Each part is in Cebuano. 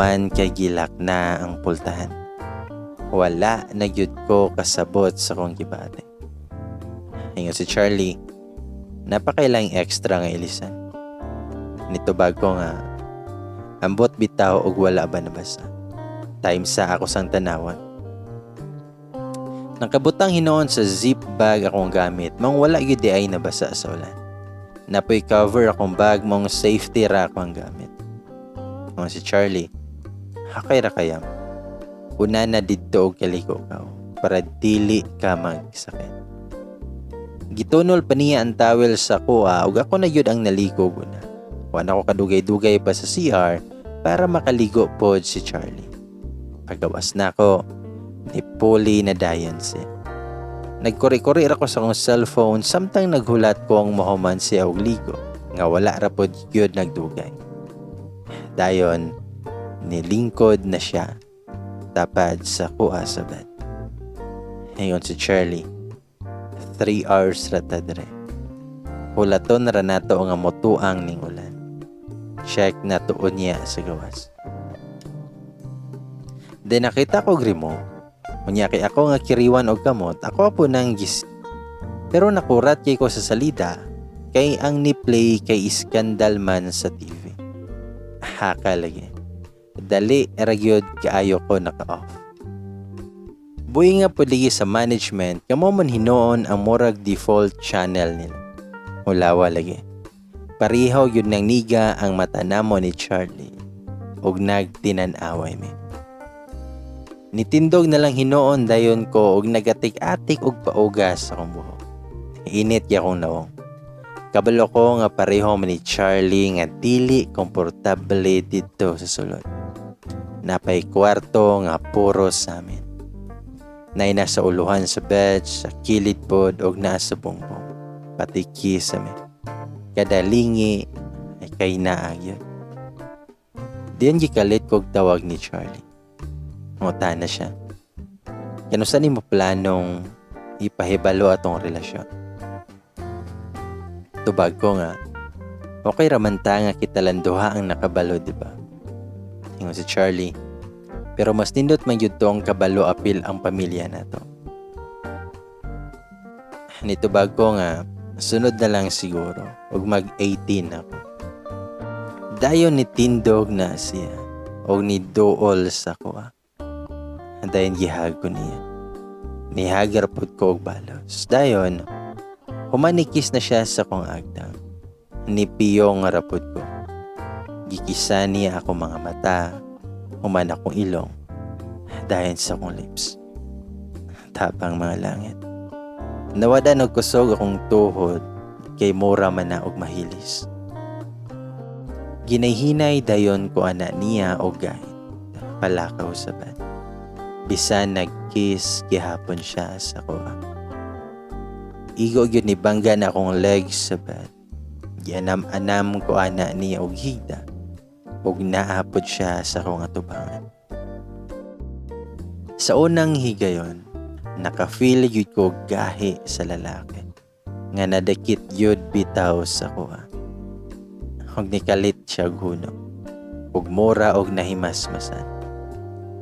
Human kay gi-lock na ang pultahan. Wala na gyud ko kasabot sa akong gibati. Ingon si Charlie, "Naa pa kay laing extra nga ilisan?" Nitubag ko nga, "Ambot bitaw og wala ba nabasa. Time sa ako sang tanawan." Nakabutang hinuon sa zip bag akong gamit, maong wala gyud diay nabasa sa ulan. Naa poy cover akong bag, maong safety ra ako ang gamit. Ingon si Charlie, "Okay ra kaya. Una na didto og kaliko ka para dili ka magsakit." Gitunol pa niya ang towel sa kuha ug ako na gyud ang naligo una. Wa na ko kadugay-dugay pa sa CR para makaligo pod si Charlie. Pagawas nako, nipuli na dayon siya. Nagkuri-kuri ra ko sa akong cellphone samtang naghulat ko ang mahuman siya og ligo nga wala ra pod gyud nagdugay. Dayon, nilingkod na siya tapad sa kuha sa bed. Ingon si Charlie, "3 hours ra ta dire. Hulaton ra nato nga motuang ning ulan. Check nato unya sa gawas." Then nakita ko remote. Unya kay ako nga kiriwan og kamot, ako po nang gis. Pero nakurat kay ko sa salida kay ang ni-play kay iskandal man sa TV. Haka lagi. Dali ra gyud kaayo ko naka-off. Buhi nga pud lagi sa management, kamo man hinuon ang murag default channel nila. Hulawa lagi. Pareho gyud nang niga ang mata namo ni Charlie ug nagtinan-away mi. Nitindog na lang hinuon dayon ko og nagatik-atik og paugas sa akong buhok. Init gyud akong nawong. Kabalo ko nga pareho man ni Charlie nga dili komportable didto sa sulod. Naa pay kwarto nga puro sa amin. Naay nasa uluhan sa bed, sa kilid pod og naa sa bongbong. Pati kisame. Kada lingi ay kay naa gyud. Diyan gikalit kog tawag ni Charlie. Ngutana siya, "Kanusa nimo planong ipahibalo atong relasyon?" Tubag ko nga, "Okay raman ta nga kita lang duha ang nakabalo, di ba?" Ingon si Charlie, "Pero mas nindot man gyud to ang kabalo apil ang pamilya nato." Nitubag ko nga, "Sunod na lang siguro, ug mag-18 ako." Dayon nitindog na siya, og niduol sa kuha. Dayon gihag ko niya. Nihagar pod ko og balos. Dayon, human ni-kiss na siya sa kong agtang. Nipiyong ra pod ko. Gikisa niya ako mga mata, human akong ilong, dayon sa akong lips. Tapang mga langit. Nawad-an og kusog akong tuhod kay mura man na og mahilis. Ginayhinay dayon ko ana niya og gahit palakaw sa bed. Bisan nag-kiss gihapon siya sa kuha. Igo gyud ni bangga na akong legs sa bed. Gianam-anam ko ana niya og higda ug naa pod siya sa akong atubangan. Sa unang higayon, naka-feel gyud ko gahi sa lalaki nga nadakit gyud bitaw sa kuha. Og nikalit siya og hunong ug mura og nahimasmasan.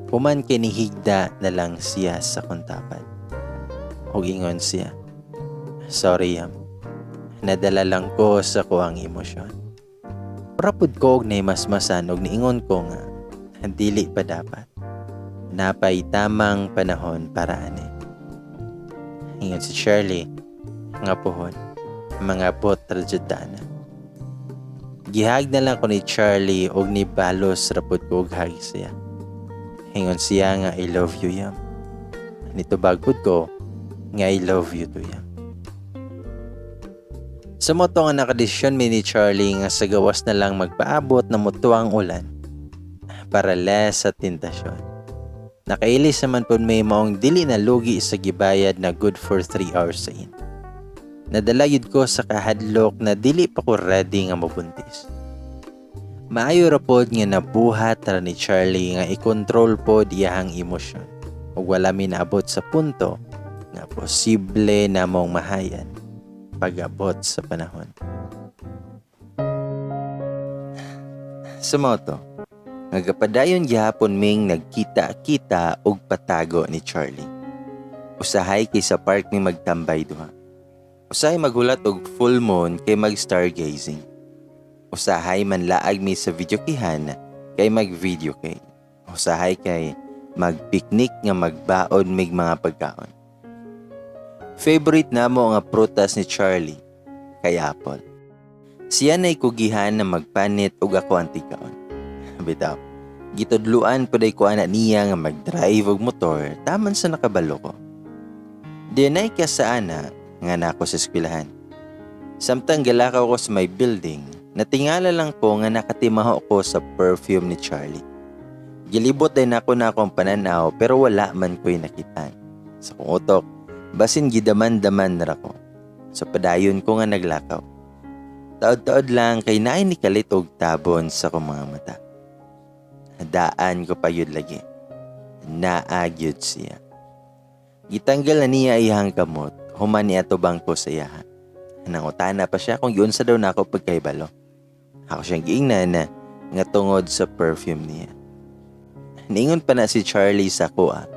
Human kay nihigda na lang siya sa kong tapad. Ug ingon siya, "Sorry, Yam. Nadala lang ko sa kuang emosyon." Mura pud ko og nahimasmasan og niingon ko nga, "Dili pa dapat. Naa pay tamang panahon para ani." Ingon si Charlie, nga puhon, "Mangabot ra jud ta ana." Gihag na lang ko ni Charlie og nibalos ra pud ko og hag siya. Ingon siya nga, "I love you, Yam." Nitubag pud ko nga, "I love you too, Yam." Sa mao to nga nakadesisyon mi ni Charlie nga sa gawas na lang magpaabot na mutuang ulan para less sa tentasyon. Nakailis naman pud may maong dili na lugi sa gibayad na good for 3 hours sa inn. Nadala gyud ko sa kahadlok na dili pa ko ready nga mabuntis. Maayo ra pod nga nabuhat ra ni Charlie nga i-control pod iyahang emosyon ug wala mi naabot sa punto nga posible namong mahayan pag-abot sa panahon. Sa mao to, Nga gapadayon gihapon ming nagkita-kita og patago ni Charlie. Usahay kay sa park mi magtambay duha. Usahay maghulat og full moon kay mag stargazing. Usahay manlaag mi sa videokehan kay mag videoke. Usahay kay magpiknik nga magbaon mig mga pagkaon. Favorite namo nga prutas ni Charlie kay apple. Siya na'y kugihan na magpanit ug ako ang tigkaon. Bitaw, gitudluan pud ko ana niya nga mag-drive og motor taman sa nakabalo ko. Dinay ka sa ana nga nako sa eskwelahan. Samtang galakaw ko sa may building, natingala lang ko nga nakatimaho ko sa perfume ni Charlie. Gilibot din ako na akong pananaw pero wala man ko'y nakitaan. Sa kong utok, basin gidaman-daman na ko. Sa padayon ko nga naglakaw. Taod-taod lang kay naay ni kalit og tabon sa akong mga mata. Daan ko pa yun lagi. Naagyod siya. Gitanggal na niya iyang kamot, human ni atubang ko sa iyaha. Nangutana pa siya kung giunsa daw nako pagkahibalo. Ako siyang giingnan na nga tungod sa perfume niya. Niingon pa na si Charlie sa kuha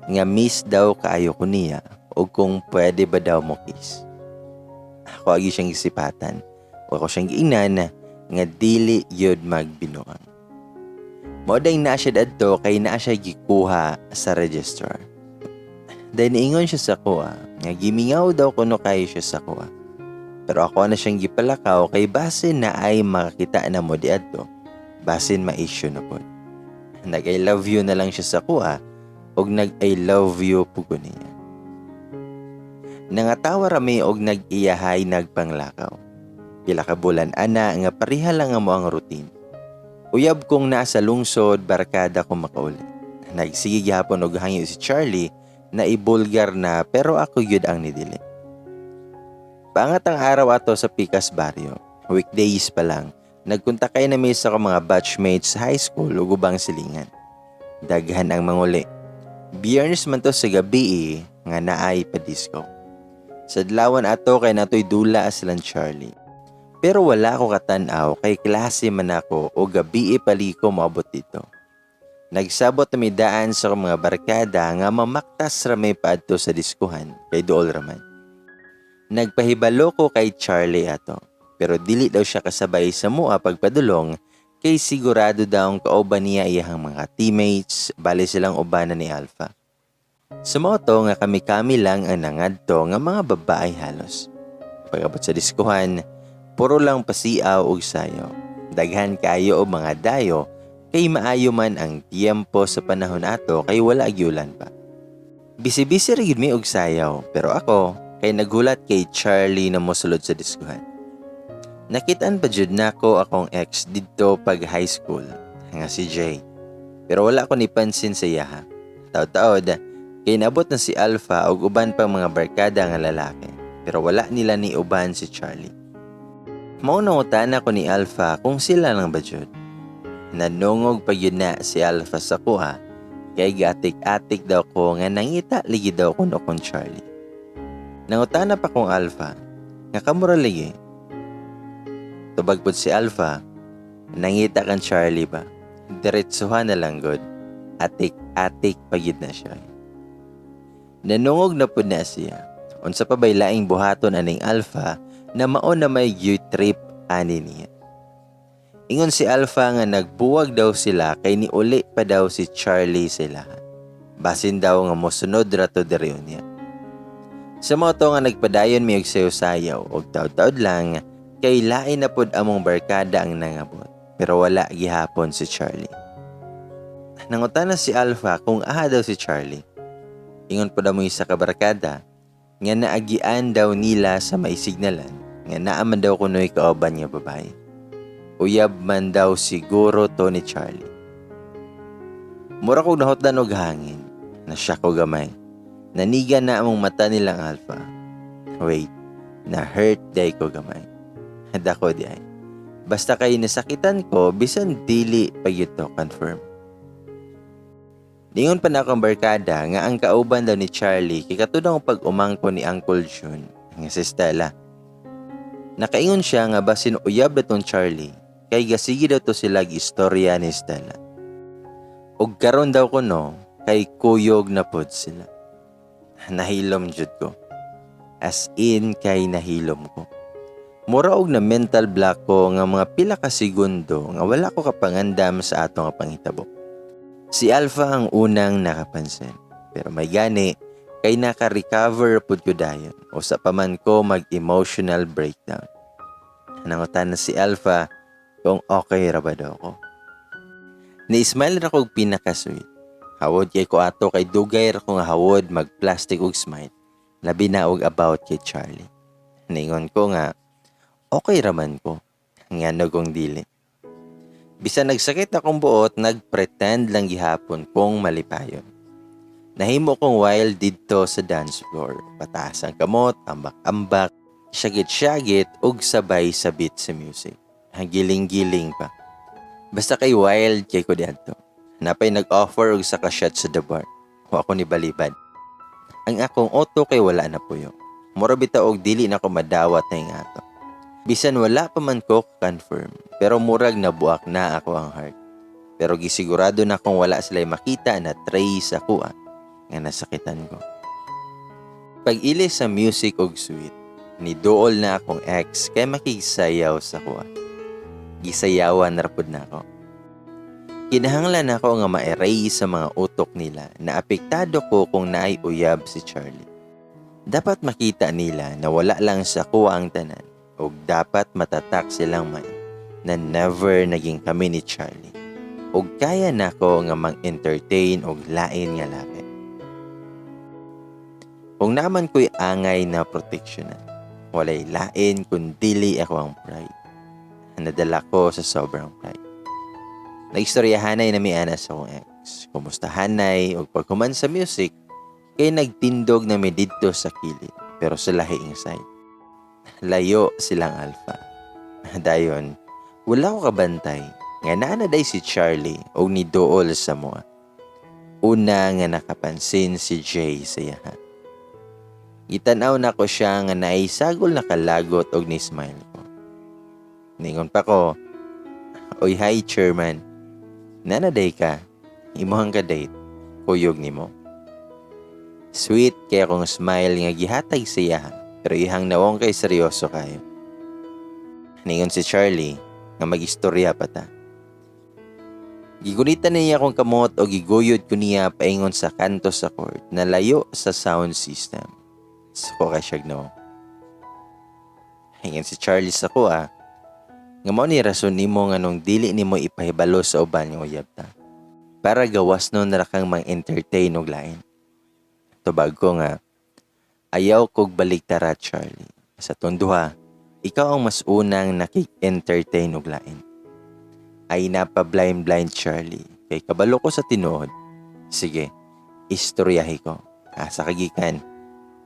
nga miss daw kaayo ko niya o kung pwede ba daw mo kiss. Ako agi siyang gisipatan o ako siyang giingnan nga dili yun magbinuang. Mao day na siya dadto kay naa siya gikuha sa registrar. Dahil niingon siya sa kuha nga gimingaw daw kuno kayo siya sa kuha. Pero ako na siyang gipalakaw kay basin na ay makakita na mo di adto. Basin ma-issue na pod. Nag I love you na lang siya sa kuha og nag I love you pugo niya. Nangatawa rami og nag-iyahay nagpanglakaw. Pila ka bulan ana nga pareha lang amo ang routine. Uyab kong nasa lungsod, barkada ko makauli. Nagsige gihapon og hangyo si Charlie na ibulgar na pero ako yun ang nidili. Paangat ang araw ato sa Pikas Barrio. Weekdays pa lang. Nagkontakay na mi sa akong mga batchmates sa high school ug ubang silingan. Daghan ang manguli. Biyernes man to sa gabi eh, nga naay pa disco. Sa adlawan ato kay natoy dula silang Charlie. Pero wala ko katanaw kay klase man ako o gabi pali ko moabot dito. Nagsabot na mi daan sa akong mga barkada nga mamaktas ra may paadto sa diskuhan kay duol raman. Nagpahibalo ko kay Charlie ato pero dili daw siya kasabay sa mua pagpadulong kay sigurado daw ang kauban niya iyahang mga teammates, bali silang ubanan ni Alpha. Sa mao to nga kami-kami lang ang nangadto nga mga babae halos. Pag-abot sa diskuhan, puro lang pasiaw ug sayaw. Daghan kayo og mga dayo kay maayo man ang tiyempo sa panahon ato kay wala gyulan pa. Busy-busy ra gyud mi og sayaw pero ako kay naghulat kay Charlie na mosulod sa diskuhan. Nakitaan pa jud nako akong ex didto pag high school nga si Jay. Pero wala ko nipansin sa iyaha. Taod-taod kay naabot na si Alpha ug uban pang mga barkada nga lalaki. Pero wala nila ni uban si Charlie. Mao nangutana ko ni Alpha kung sila lang ba jud. Nanungog pa yun na si Alpha sa kuha kay gatik-atik daw ko nga nangita ligi daw kuno kong Charlie. Nangutana pa kong Alpha nga kamura ligi. Tubag pod si Alpha, nangita kan Charlie ba? Diretsuhan na lang god. Atik-atik pagid na siya. Nanungog na pud na siya. Unsa pa bay laing buhaton aning Alpha na mao na may trip ani niya. Ingon si Alpha nga nagbuwag daw sila kay niuli pa daw si Charlie sa ilaha. Basin daw nga mosunod ra to diri niya. Sa mao to nga nagpadayon mi og sayaw-sayaw og taod-taod lang kay lain na pod among barkada ang nangabot pero wala gihapon si Charlie. Nangutana si Alpha kung aha daw si Charlie. Ingon pod amo isa ka barkada nga naagian daw nila sa may signalan nga naa man daw kunoy kauban nga babae. Uyab man daw siguro to ni Charlie. Mura kog nahotdan og hangin. Nasya ko gamay. Naniga na among mata nilang Alpha. Wait, na hurt day ko gamay. Dako di ay. Basta kay nasakitan ko, bisan dili pa to confirm. Ningon pa na akong barkada nga ang kauban daw ni Charlie kay katudang pag-umangko ni Uncle June nga si Stella. Nakaingon siya nga basin uyab na tong Charlie kay gasigi daw to sila istorya ni Stella. Ug karon daw kuno kay kuyog na pod sila. Nahilom jud ko. As in kay nahilom ko. Mura og na mental block ko nga mga pila ka segundo nga wala ko kapangandam sa ato nga panghitabo. Si Alpha ang unang nakapansin. Pero may gani kay naka-recover pud ko dayon usa pa man ko mag-emotional breakdown. Nangutana si Alpha kung okay ra ba daw ko. Ni-smile ra kog pinaka-sweet. Hawod kay ko ato kay dugay ra ko nga hawod mag-plastic og smile. Labi na og about kay Charlie. Ningon ko nga okay ra man ko. Ngano kung dili? Bisan nagsakit akong buot, nagpretend lang gihapon kong malipayon. Nahimo kong wild didto sa dance floor. Pataas ang kamot, ambak-ambak, syagit-syagit ug sabay sa beat sa music. Giling-giling pa. Basta kay wild kay ko diadto. Napay nag-offer og sa ka shot sa the bar. Wa ko ni balibad. Ang akong auto kay wala na puyo. Mura bitaw og dili na ko madawat na yung ato. Bisan wala pa man ko confirm, pero murag nabuak na ako ang heart. Pero gisigurado na kung wala sila makita na trace ako nga nasakitan ko. Pag-ili sa music og sweet, niduol na akong ex kay makigsayaw sa kuha. Gisayawan ra pud nako. Kinahanglan ako nga ma-erase sa mga utok nila na apektado ko kung naay uyab si Charlie. Dapat makita nila na wala lang sa kuha ang tanan ug dapat matatak silang mind na never naging kami ni Charlie. Ug kaya nako nga mang-entertain og lain nga laki. Kung naman ko'y angay na proteksyonan, walay lain kun dili ako ang pride. Nadala ko sa sobrang pride. Nagstoryahanay na mi ana sa akong ex. Kumustahanay ug paghuman sa music, kay nagtindog na mi didto sa kilid pero sa lahiing side. Layo silang Alpha. Dayon, wala ko kabantay nga naa na day si Charlie og niduol sa moa. Una nga nakapansin si Jay sa iyaha. Gitanaw nako siya nga naay sagol na kalagot og ni smile ko. Ningon pa ko, "Oy, hi, chairman. Naa na day ka, imuhang ka date, kuyog nimo." Sweet kay akong smile nga gihatag sa iya, pero ihang nawong kay seryoso kayo. Ningon si Charlie nga magistorya pa ta. Gigunitan niya akong kamot o giguyod ko niya paingon sa kanto sa court na layo sa sound system. Suko kay siya no. Ingon si Charlie sa ko nga mao ni rason nimo nga nung dili nimo ipahibalo sa uban nga uyab ta. Para gawas nun ra kang mang-entertain og lain. Tubag ko nga, "Ayaw kog baliktara, Charlie. Sa tunduha, ikaw ang mas unang nakik-entertain og lain." Ay napa blind blind Charlie. Kay kabalo ko sa tinuod. Sige, istoryahi ko. Asa ka gikan?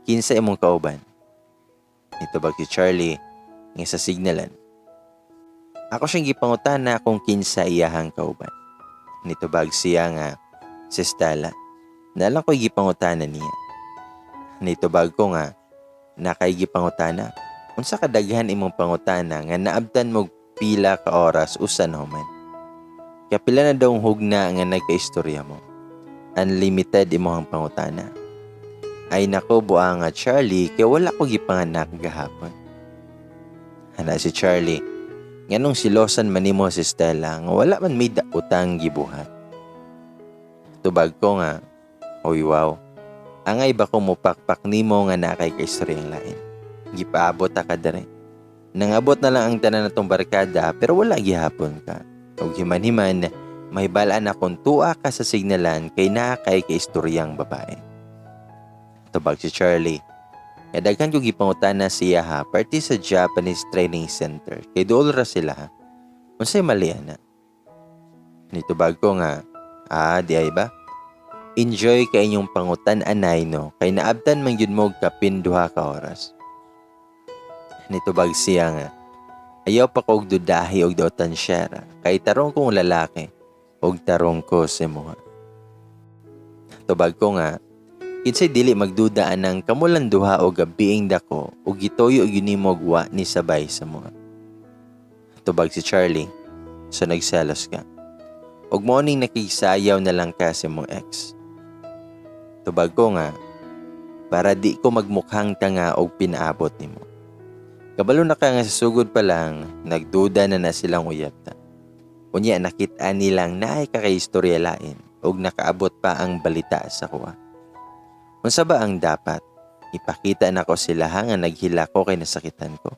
Kinsa imong kauban? Nitubag si Charlie nga sa signalan. Ako siyang gipangutana kung kinsa iyahang kauban. Nitubag siya nga si Stella. Nalang ko'y gipangutana niya. Nitubag ko nga nakay gipangutana. Unsa kadaghan imong pangutana nga naabtan mo pila ka oras usa na human? Kapila na daw hugna nga nagkaistorya mo? Unlimited imong pangutana. Ay nako, buanga Charlie, kay wala ko gipanganak gahapon. Ana si Charlie, nganong silosan man nimo si Stella nga wala man may daotang gibuhat? Tubag ko nga, "Oy wow, angay ba kung mupakpak nimo nga nakay kaistoryang lain? Gipaabot ta ka dere. Nangabot na lang ang tanan natong barkada pero wala gihapon ka. Ug himan-himan, mahibalaan akong tuwa ka sa signalan kay naa kay kaistoryang babae." Tubag si Charlie, nga daghan ko gipangutana siya ha, parte sa Japanese Training Center. Kay dool ra sila ha. Unsay mali ana? Nitubag ko nga, "Ah, di ay ba? Enjoy kay inyong pangutan anay no, kay naabtan man gyud mo kapin 2 ka oras." Nitubag siya nga, "Ayaw pa kog dudahi og daotan siya kay tarong kong lalaki og tarong ko sa imuha." Tubag ko nga, "Kinsay dili magduda anang kamulan duha og gabiing dako ug gituyo gyud nimo og wa ni sabay sa mga?" Tubag si Charlie, "So nagselos ka?" Ug mao ning nakigsayaw na lang ka sa imong ex. Tubag ko nga, para di ko magmukhang tanga og pinaabot nimo. Kabalo na ka nga sa sugod pa lang, nagduda na na silang uyab ta. Unya nakit-an nilang naay ka kay istorya lain ug nakaabot pa ang balita sa kuha. Unsa ba ang dapat? Ipakita nako sila nga naghilak ko kay nasakitan ko.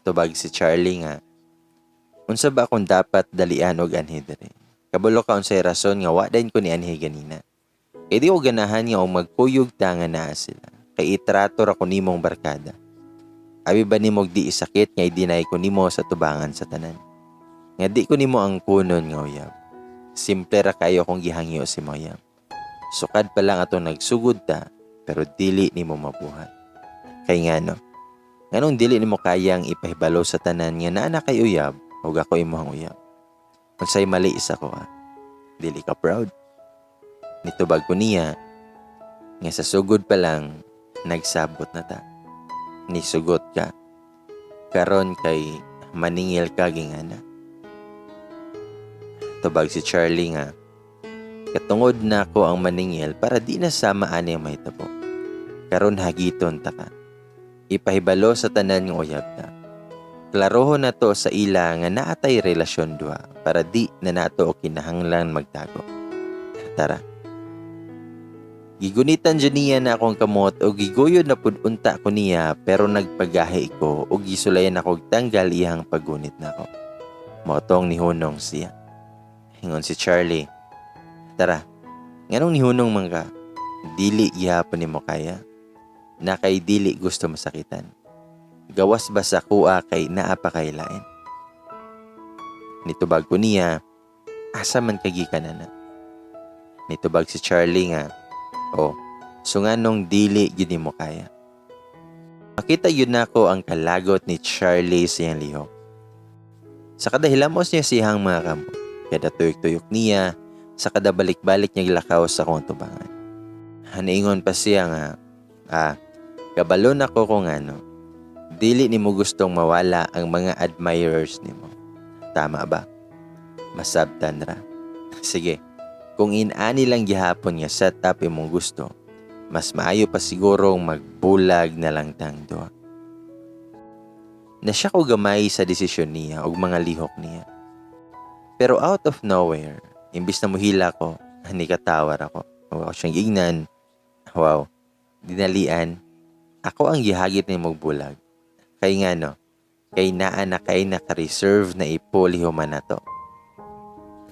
Tubag si Charlie nga, unsa ba akong dapat dalian og anhi diri? Kabalo ka unsay rason nga wa dayon ko ni anhi ganina. Kay di ko ganahan nga og magkuyog ta nga naa sila. Kay itrato ra ko nimong barkada. Abi ba nimog di isakit nga i-deny ko nimo sa tubangan sa tanan? Nga di ko nimo ang kunon nga uyab. Simple ra kayo kung gihangyo si Moyam. Sukad pa lang atong nagsugod ta, pero dili nimo mabuhat. Kay ngano? Nganong dili nimo kayang ipahibalo sa tanan nga naa na kay uyab ug ako imong uyab? Unsay mali sa ko ah? Dili ka proud? Nitubag ko niya nga sa sugod pa lang nagsabot na ta. Nisugot ka. Karon kay maningil ka gingana. Tubag si Charlie nga katungod na ko ang maningil para di na sama ani ang mahitabo. Karon hagiton ta ka. Ipahibalo sa tanan nga uyab ta. Klarohon na to sa ila nga naatay relasyon duha para di na nato o kinahanglan magtago. Tara. Gigunitan dyan niya na akong kamot o giguyod na pud unta ko niya, pero nagpagahi ko o gisulayan ako og tanggal iyang paggunit nako. Motong nihunong siya. Ingon si Charlie, "Tara, nganong nihunong man ka? Dili gihapon nimo kaya? Na kay dili gusto masakitan? Gawas ba sa kuha kay naa pa kay lain?" Nitubag ko niya, "Asa man ka gikan ana?" Nitubag si Charlie nga, "Oh, so nganong dili gyud nimo kaya?" Makita yun nako ang kalagot ni Charlie sa iyang lihok. Sa kada hilamos niya siyang mga kamot, kada tuyok-tuyok niya, sa kada balik-balik niya lakaw sa akong tubangan. Haniingon pa siya nga, "Ah, kabalo nako kung ano, dili nimo gustong mawala ang mga admirers nimo. Tama ba? Masabtan ra. Sige, kung inani lang gihapon nga setup imong gusto, mas maayo pa siguro magbulag na lang tang duha." Nasya ko gamay sa desisyon niya ug mga lihok niya. Pero out of nowhere, imbis na muhila ko, nikatawar ako. Ako siyang gignan, "Wow, dinalian, ako ang gihagit ni bulag. Kay ngano, kay naa na kay naka-reserve na ipuli human na to."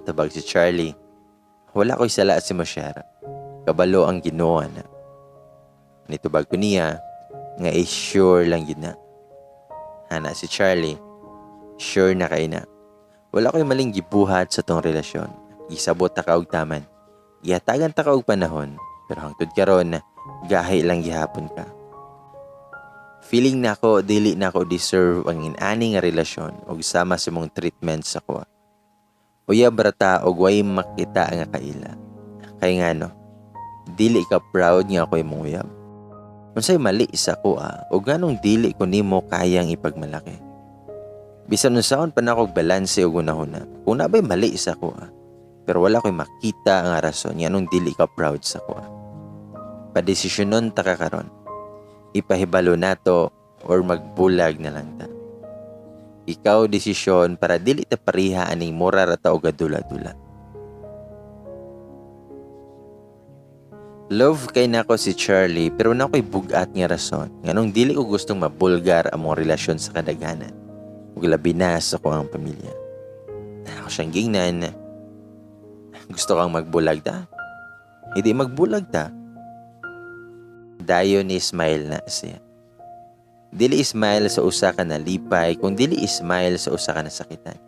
Tabag si Charlie, "Wala ko'y sala si Moshera. Kabalo ang Ginoo na." Nitubag ko niya, nga i-sure lang yun na. Hana si Charlie, "Sure na kay na. Wala ko'y maling gibuhat sa tong relasyon. Gisabot ta ka og taman. Gihatagan ta ka og panahon. Pero hangtod karon, gahi lang gihapon ka. Feeling nako dili nako deserve ang inani nga relasyon og sama sa mong treatment sa kuha. Uyab ra ta og way makita nga kaila. Kay ngano, dili ka proud nga ako imong uyab? Unsay mali sa kuha o nganong dili ko nimo kayang ipagmalaki? Bisan unsaon pa nako og balanse og hunahuna, kung nabay mali sa kuha, pero wala ko'y makita nga rason nganong dili ka proud sa kuha. Padesisyonon ta ka karon. Ipahibalo nato or magbulag na lang ta. Ikaw desisyon para dili ta pareha aning mura ra ta og dula-dula." Love kay nako si Charlie, pero na ko'y bugat nga rason nganong dili ko gustong mabulgar among relasyon sa kadaghanan ug labi na sa akong pamilya. Ako siyang gingnan, "Gusto kang magbulag ta? Hindi magbulag ta." Dayon ni smile na siya. Dili smile sa usa ka nalipay, kung dili smile sa usa ka nasakitan.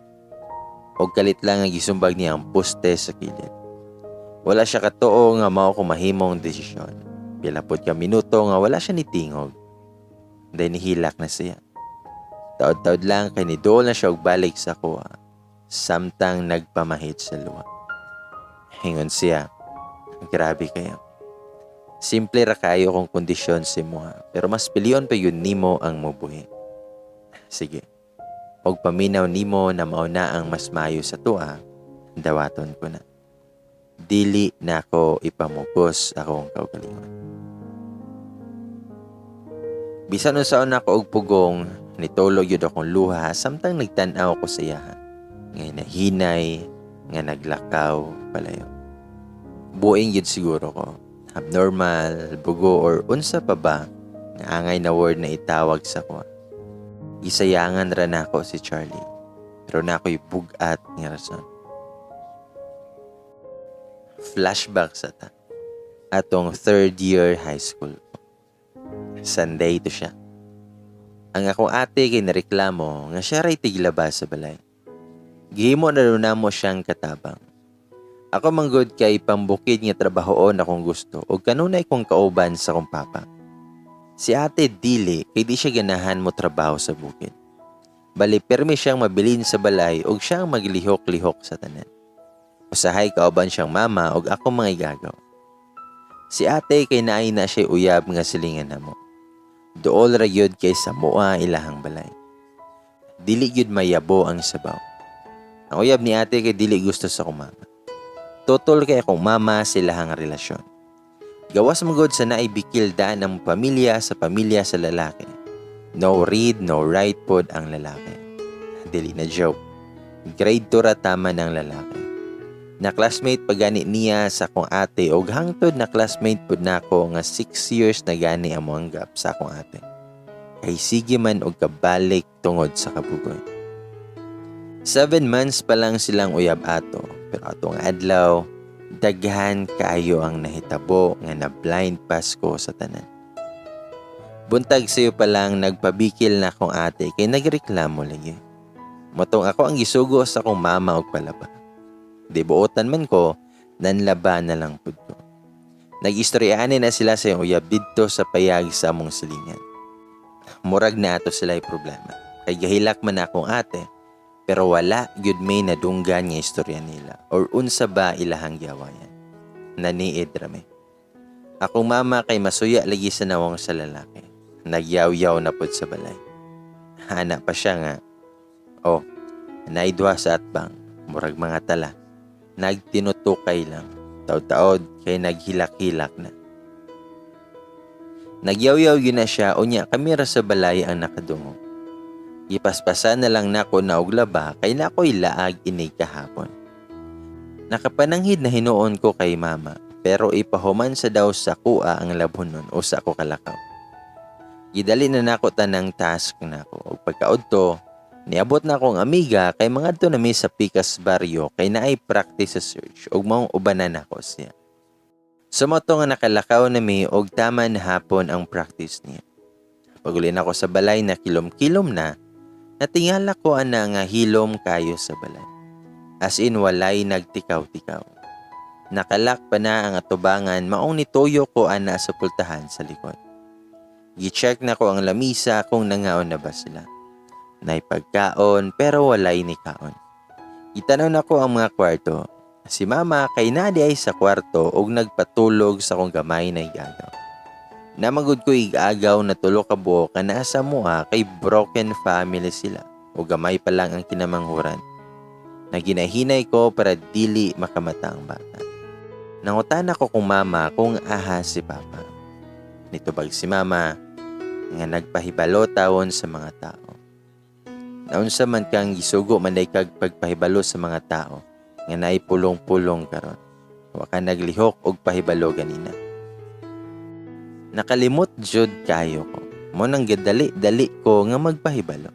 Og kalit lang ang gisumbag niya ang poste sa kilid. Wala siya katuo nga mao ko mahimong desisyon. Pila pod ka minuto nga wala siya nitingog. Dahil nihilak na siya. Taod-taod lang kay niduol na siya og balik sa kuha, samtang nagpamahit sa luha. Hingon siya, "Grabe kayo. Simple ra kayo kung kondisyon si muha, pero mas pilion pa yun nimo ang mubuhi. Sige. Og paminaw nimo na mao na ang mas maayo sa tuwa, Dawaton ko na. Dili nako ipamugos akong kaugalingon. Bisan unsaon nako og pugong, nitulo gyud akong luha samtang nagtan-aw ko sa iyaha. Nga nahinay, nga naglakaw palayo. Buing gyud siguro ko. Abnormal, bugo or unsa pa ba nga angay na word na itawag sa ko. Gisayangan ra nako si Charlie. Pero naa ko'y bug-at nga rason. Flashback sa ta. Atong third year high school. Sunday to siya. Ang akong ate kay nareklamo nga siya ray tiglaba sa balay. Gihimo na daw namo siyang katabang. Ako manggod kay pambukid nga trabahoon akong gusto ug kanunay kong kauban sa akong papa. Si ate dili kay di siya ganahan mo trabaho sa bukid. Bali permi siyang mabilin sa balay ug siyang maglihok-lihok sa tanan. Usahay kauban siyang mama ug ako mga igagaw. Si ate kay naay na siya uyab nga silingan namo. Duol ra gyud kay sa mua ilahang balay. Dili gyud mayabo ang sabaw. Ang uyab ni ate kay dili gusto sa akong mama. Tutol kay akong mama silahang relasyon. Gawas man gud sa naay bikil daan ang pamilya sa lalaki. No read, no write pod ang lalaki. Dili na joke. Grade 2 ra tama ng lalaki. Na classmate pa gani niya sa akong ate og hangtod na classmate pud nako nga 6 years na gani among gap sa akong ate. Kay sige man og kabalik tungod sa kabugoy. 7 months pa lang silang uyab ato, pero atong adlaw daghan kaayo ang nahitabo nga na blind pass ko sa tanan. Buntag sayo pa lang nagpabikil na akong ate kay nagreklamo lagi. Motong ako ang gisugo sa akong mama og palaba. Di buotan man ko, nanlaba na lang pud ko. Nag-istoryaan na sila sa iyang uyab didto sa payag sa among silingan. Murag na ato sila problema. Kay gahilak man akong ate, pero wala gyud may nadunggan nga istorya nila or unsa ba ilahang giawayan. Naniid rami. Akong mama kay masuya lagi sa nawong sa lalaki. Nagyaw-yaw na pod sa balay. Ana pa siya nga, oh, naidwa sa atbang, murag mga tala. Nagtinutukay lang, taod-taod kay naghilak-hilak na. Nagyaw-yaw yun na siya, unya kami ra sa balay ang nakadungog. Gipaspasan na lang nako na og laba kay nako'y laag inig kahapon. Nakapananghid na hinuon ko kay mama, pero ipahuman sa daw sa kuha ang labhonon o sa ako kalakaw. Gidali na nako tanang task nako ug pagkaudto niabot na akong amiga kay mangadto nami sa Pikas Barrio kay naay practice sa search ug maong ubanan nako siya. Sumoto nga nakalakaw nami og tama na hapon ang practice niya. Paguli nako sa balay na kilom-kilom na, natingala ko ana nga hilom kayo sa balay. As in walay nagtikaw-tikaw. Nakalak pa na ang atubangan maong nituyo ko ana sa pultahan sa likod. Gi-check na ko ang lamisa kung nangaon na ba sila. Naipagkaon pero walay ni kaon. Gitanaw na ko ang mga kwarto. Si mama kay naa diay sa kwarto og nagpatulog sa akong gamay na igagaw. Namagod ko igagaw na tulo ka buok nga naa sa mua kay broken family sila o gamay pa lang ang kinamanghuran. Naginahinay ko para dili makamata ang bata. Nangutan ako kung mama kung aha si papa. Nitubag si mama nga nagpahibalo tawon sa mga tao. Naunsa man kang gisugo man day kag pagpahibalo sa mga tao nga naay pulong-pulong karon. Wa ka naglihok og pahibalo ganina. Nakalimot jud kayo ko. Mo nang gadali-dali ko nga magpahibalo.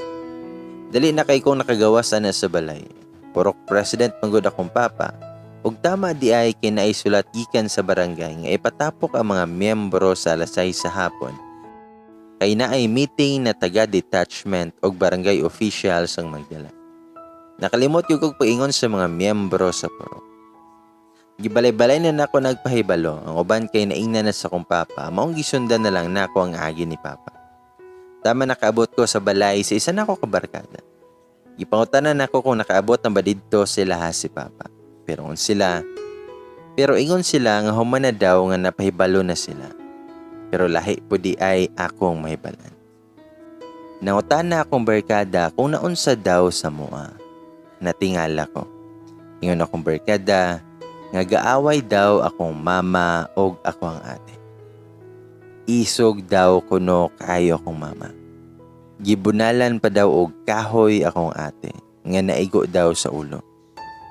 Dali na kay kong nakagawas ana sa balay. Purok president man gud akong papa. Ug tama di ay kay naisulat gikan sa barangay nga ipatapok ang mga miyembro sa alas 6 sa hapon. Kay naay meeting na taga detachment og barangay officials ang magdala. Nakalimot gyud kog paingon sa mga miyembro sa purok. Gibalay-balay na nako nagpahibalo, ang uban kay naingna na sa akong papa, maong gisundan na lang nako ang agi ni papa. Tama nakaabot ko sa balay sa isa nako ka barkada. Gipangutanan nako kung nakaabot na ba didto sila ha si papa. Pero ingon sila nga human na daw nga napahibalo na sila. Pero lahi po di ay akong mahibalan. Nangutana akong barkada kung naunsa daw sa mua. Natingala ko. Ingon akong barkada nga gaaway daw akong mama og ako ang ate. Isog daw kuno kaayo akong mama. Gibunalan pa daw og kahoy akong ate nga naigo daw sa ulo.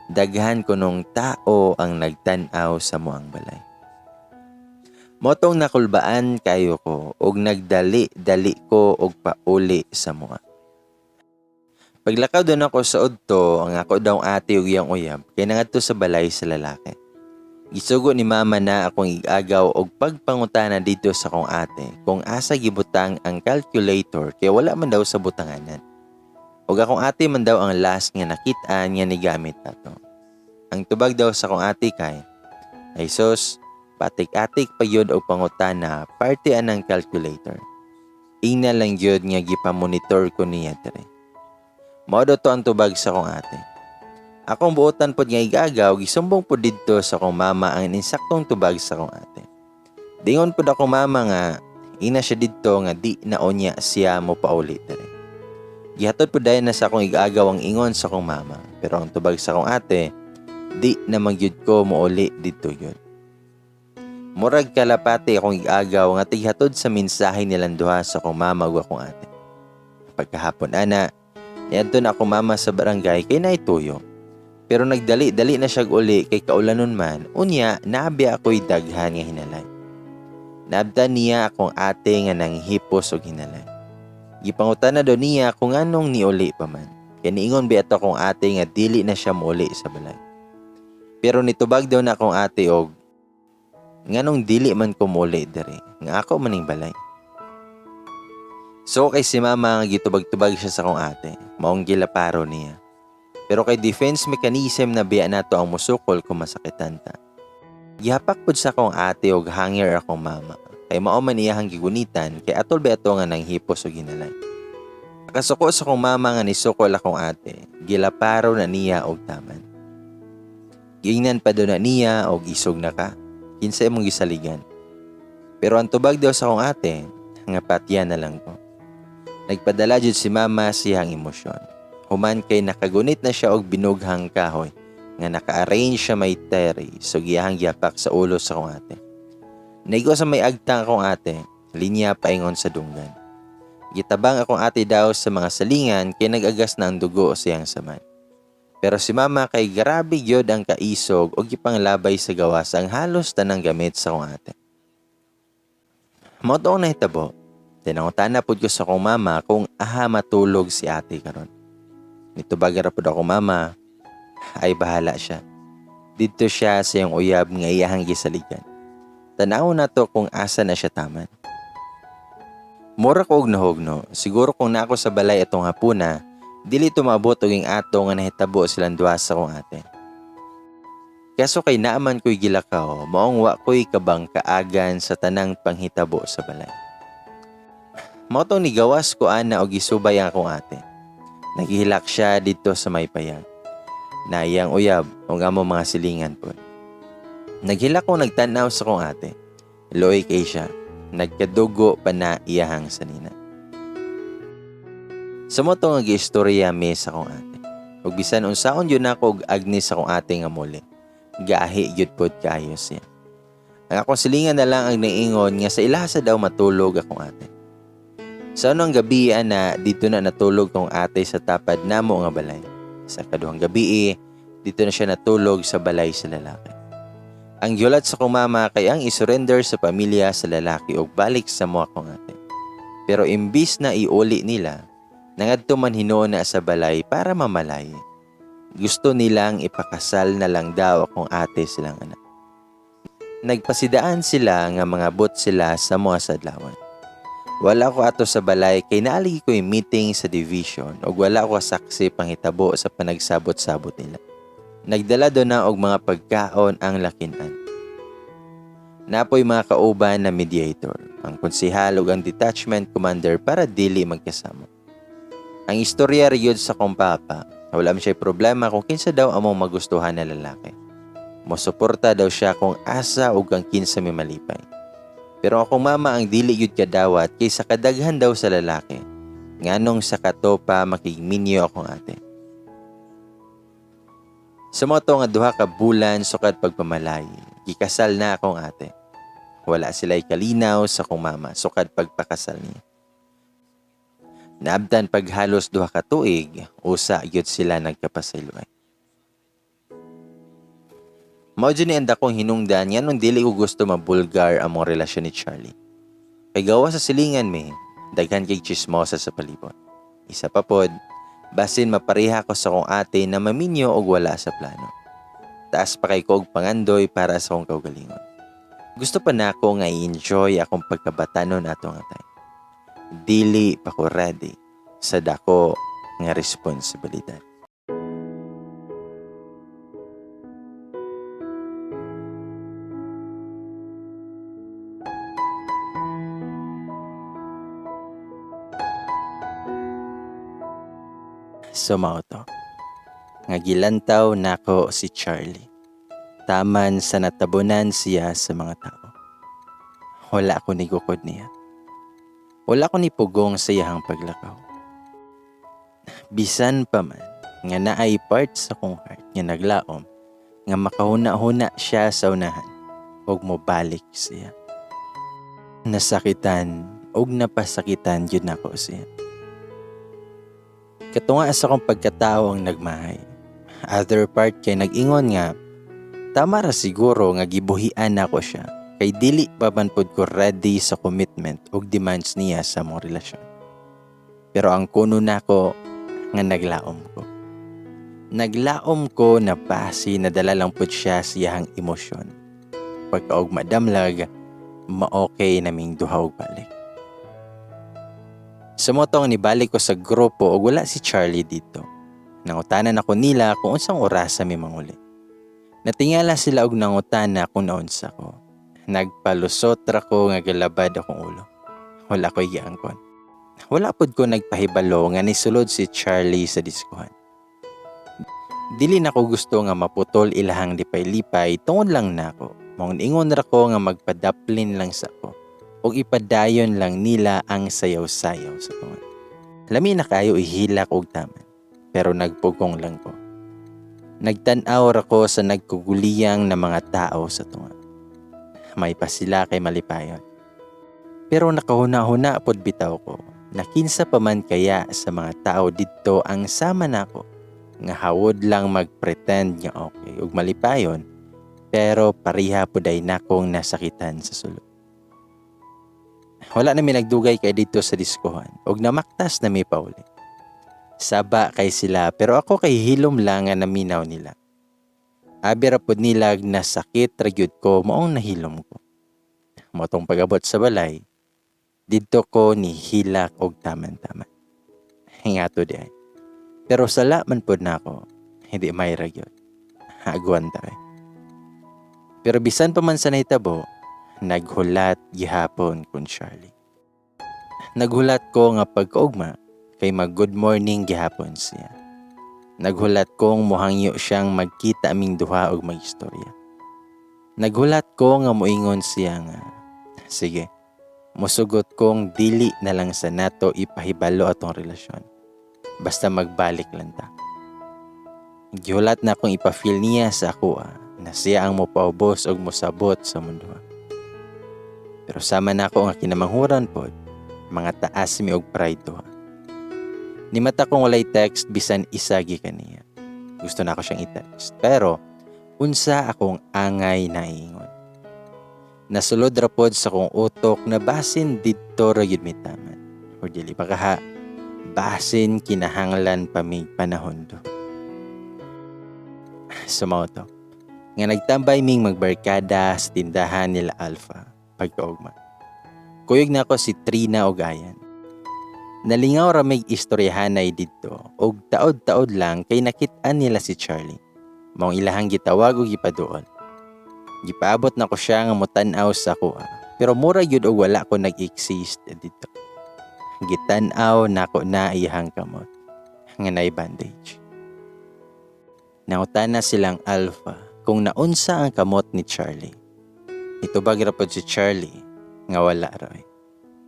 Daghan kunong tao ang nagtan-aw sa moang balay. Motong nakulbaan kayo ko og nagdali-dali ko og pauli sa moa. Paglakaw doon ako sa udto, ang ako daw ate ug iyang uyab kay nangadto sa balay sa lalaki. Gisugo ni mama na akong igagaw og pagpangutana dito sa akong ate kung asa gibutang ang calculator kay wala man daw sa butanganan. Ug akong ate man daw ang last nga nakit-an nga nigamit ato. Ang tubag daw sa akong ate kay, "Ay sus, patik-atik pa yun og pangutana parte anang calculator. Ingna lang gyud nga gipamonitor ko niya dire." Mao daw to ang tubag sa akong ate. Akong buotan pod nga igagaw, gisumbong pod didto sa akong mama ang insaktong tubag sa akong ate. Dingon pod akong mama nga ina siya didto nga di na unya siya mo pauli diri. Gihatod pod dayon na sa akong igagaw ang ingon sa akong mama, pero ang tubag sa akong ate, di na magyud ko mouli didto yun. Murag kalapati akong igagaw nga tighatod sa mensahe nilang duha sa akong mama ug akong ate. Pagkahapon ana, niadto na akong mama sa barangay kay naituyo. Pero nagdali-dali na siya uli kay kaulanon man, unya naabi ako'y daghan nga hinalay. Naabtan niya akong ate nga nanghipos og hinalay. Gipangutan na daw niya kung anong niuli pa man. Kay niingon bi ato akong ate nga dili na siya muuli sa balay. Pero nitubag daw na akong ate og nganong dili man ko muuli diri, nga ako maning balay. So kay si mama nga gitubag-tubag siya sa akong ate, maong gilaparo niya. Pero kay defense mechanism na biya nato ang musukol kung masakitan ta. Gihapak pud sa akong ate og hanger akong mama. Kay mao man iyahang gigunitan kay atol ba ato nga nanghipos og hinalay. Kasuko sa akong mama nga nisukol akong ate, gilaparo na niya og taman. Giingnan pa do na niya og isog na ka, kinsa imong gisaligan. Pero ang tubag daw sa akong ate, nga patya na lang ko. Nagpadala jud si mama siyang emosyon. Human kay nakagunit na siya og binughang kahoy nga naka-arrange siya may terry so giyahang gihapak sa ulo sa akong ate. Naigo sa may agtang akong ate, linya paingon sa dunggan. Gitabang akong ate daw sa mga salingan kay nag-agas na ang dugo sa iyang saman. Pero si mama kay grabe gyud ang kaisog og gipanglabay sa gawas ang halos tanang gamit sa akong ate. Mao to ang nahitabo. Tinangutana pud ko sa akong mama kung aha matulog si ate karon. Nitubag ra pud ako mama, ay bahala siya. Didto siya sa iyang uyab nga iyahang gisaligan. Tanaw na to kung asa na siya taman. Mura ko og nahugno, siguro kung naako sa balay atong hapuna, dili tumabot og ato nga nahitabo silang duha sa akong ate. Kaso kay naaman ko'y gilakaw, maong wa ko'y kabang kaagan sa tanang panghitabo sa balay. Mao tong nigawas ko ana og gisubay ang akong ate. Naghihilak siya dito sa may payag. Naiyang uyab ug amo mga silingan po. Naghilak ko nagtanaw sa akong ate. Loy kay siya. Nagkadugo pa na iyahang sanina. Sa mo to nga giistorya mi sa akong ate. Ug bisan unsaon yun ako og agni sa akong ate nga muli. Gahi gyud pod kaayo siya. Ang akong silingan na lang ang naingon nga sa ilasa daw matulog akong ate. Sa unang gabi ana dito na natulog akong ate sa tapad namo nga balay. Sa kaduhang gabi dito na siya natulog sa balay sa lalaki. Ang gihulat sa akong mama kay ang isurrender sa pamilya sa lalaki og balik sa mo akong ate. Pero imbis na iuli nila, nangadto man hinuon na sa balay para mamalay. Gusto nilang ipakasal na lang daw akong ate silang anak. Nagpasidaan sila nga mga bot sila sa mga sadlawan. Wala ko ato sa balay kay naaligi ko yung meeting sa division ug wala ko saksi panghitabo sa panagsabot-sabot nila. Nagdala do na og mga pagkaon ang lakinan. Napoy mga kauban na mediator, ang konsehal ug ang detachment commander para dili magkasama. Ang istorya riyod sa kong papa, wala man siya problema kung kinsa daw among magustuhan na lalaki. Mosuporta daw siya kung asa ug ang kinsa may malipay. Pero akong mama ang dili yud kadawat kay sa kadaghan daw sa lalaki. Nganong sa kato pa makigminyo akong ate. Sa mao to nga 2 ka bulan sukad pagpamalay, gikasal na akong ate. Wala sila'y kalinaw sa akong mama sukad pagpakasal niya. Naabtan pag halos 2 ka tuig, usa gyud sila nagkapasayloay. Mao jud ni ang dakong hinungdan nganong dili ko gusto mabulgar among relasyon ni Charlie. Kay gawas sa silingan mi, daghan kay chismosa sa palibot. Isa pa pod, basin mapareha ko sa akong ate na maminyo og wala sa plano. Taas pa kay ko og pangandoy para sa akong kaugalingon. Gusto pa nako nga i-enjoy akong pagkabatanon ato nga time. Dili pa ko ready sa dako nga responsibilidad. So mao to nga gilantaw nako si Charlie. Taman sa natabunan siya sa mga tao. Wala ko nigukod niya. Wala ko nipugong sa iyahang paglakaw. Bisan pa man nga naay part sa kong heart nga naglaom nga makahuna-huna siya sa unahan ug mobalik siya. Nasakitan ug napasakitan gyud nako siya. Katunga sa akong pagkatao ang nagmahay. Other part kay nag-ingon nga tama ra siguro nga gibuhian nako siya kay dili pa man pud ko ready sa commitment ug demands niya sa among relasyon. Pero ang kuno nako nga naglaom ko. Naglaom ko na basi nadala lang pud siya sa iyahang emosyon. Pagkaugma damlag, ma-okay naming duha og balik. Sa mao to nga nibalik ko sa grupo ug wala si Charlie dito. Nangutanan ako nila kung unsang orasa mi manguli. Natingala sila og nangutana kung naunsa ko. Nagpalusot ra ko nga galabad akong ulo. Wala ko'y giangkon. Wala pud ko nagpahibalo nga nisulod si Charlie sa diskuhan. Dili na ko gusto nga maputol ilahang lipay-lipay tungod lang nako. Maong ingon ra ko nga magpadaplin lang sa ko ug ipadayon lang nila ang sayaw-sayaw sa tunga. Lami na kayo ihilak og taman, pero nagpugong lang ko. Nagtan-aw ra ko sa nagkuguliyang na mga tao sa tunga. May pa sila kay malipayon. Pero nakahuna-huna pod bitaw ko na kinsa pa man kaya sa mga tao didto ang sama nako nga hawod lang magpretend nga okay ug malipayon, pero pareha pod ay nakong nasakitan sa sulod. Wala na mi nagdugay kay didto sa diskuhan ug namaktas na mi pauli. Saba kay sila pero ako kay hilom lang nga naminaw nila. Abi ra pod nila nasakit ra gyud ko maong nahilom ko. Mao tong pag-abot sa balay, didto ko nihilak og taman-taman. Hingato di ay. Pero sala man pod nako, hindi may ra gyud. Agwanta kay. Pero bisan pa man sa nahitabo, naghulat gihapon kun Charlie. Naghulat ko nga pagkaugma kay mag good morning gihapon siya. Naghulat kong muhangyo siyang magkita aming duha og magistorya. Naghulat ko nga moingon siya nga, sige, musugot kong dili na lang sa nato ipahibalo atong relasyon. Basta magbalik lang ta. Gihulat na akong ipa-feel niya sa ako na siya ang mopaubos og mosabot sa mundo. Pero sama na ako nga kinamanghuran pod, mga taas mi og pride duha. Nimata kong walay text bisan isa gikan niya. Gusto na ako siyang i-text. Pero unsa akong angay naingon. Nasulod ra pod sa akong utok na basin didto ra gyud mi taman. Or dili pa kaha, basin kinahanglan pa mig panahon do. So mao to nga nagtambay ming magbarkada sa tindahan nila Alpha pagkaugma. Kuyog na ako si Trina og Ayan. Nalingaw ra mig istoryahanay didto og taod-taod lang kay nakit-an nila si Charlie. Maong ilahang gitawag og gipaduol. Gipaabot na ko siya nga motan-aw sa akoa, pero mura gyud og wala ko nag-exist didto. Gitan-aw nako na iyahang kamot nga nay bandage. Nangutana silang Alpha kung naunsa ang kamot ni Charlie. Itubag ra pod si Charlie nga wala ra.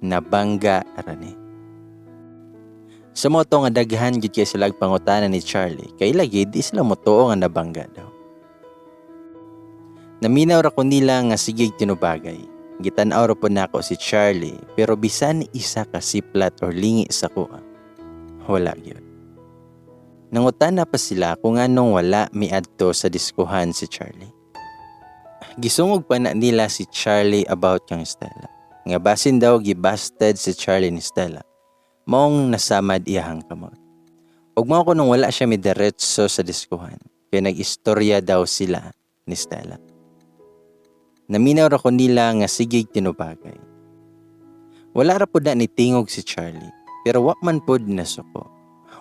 Nabangga ra ni. Sa mao to nga daghan gid kay sila pangutana ni Charlie kay lagi di sila motuo nga nabangga daw. Naminaw ra ko nila nga sigig tinubagay. Gitan-aw ra pod nako si Charlie pero bisan isa ka siplat or lingi sa kuha, wala gyud. Nangutana pa sila kung anong wala miadto sa diskuhan si Charlie. Gisungog pa na nila si Charlie about kang Stella. Nga basin daw gibasted si Charlie ni Stella. Maong nasamad iyahang kamot. Ug mao ko nung wala siya midiretso sa diskuhan. Kaya nag-istorya daw sila ni Stella. Naminaw ra ko nila nga sigig tinubagay. Wala ra pod na nitingog si Charlie, pero wa man pod nasuko.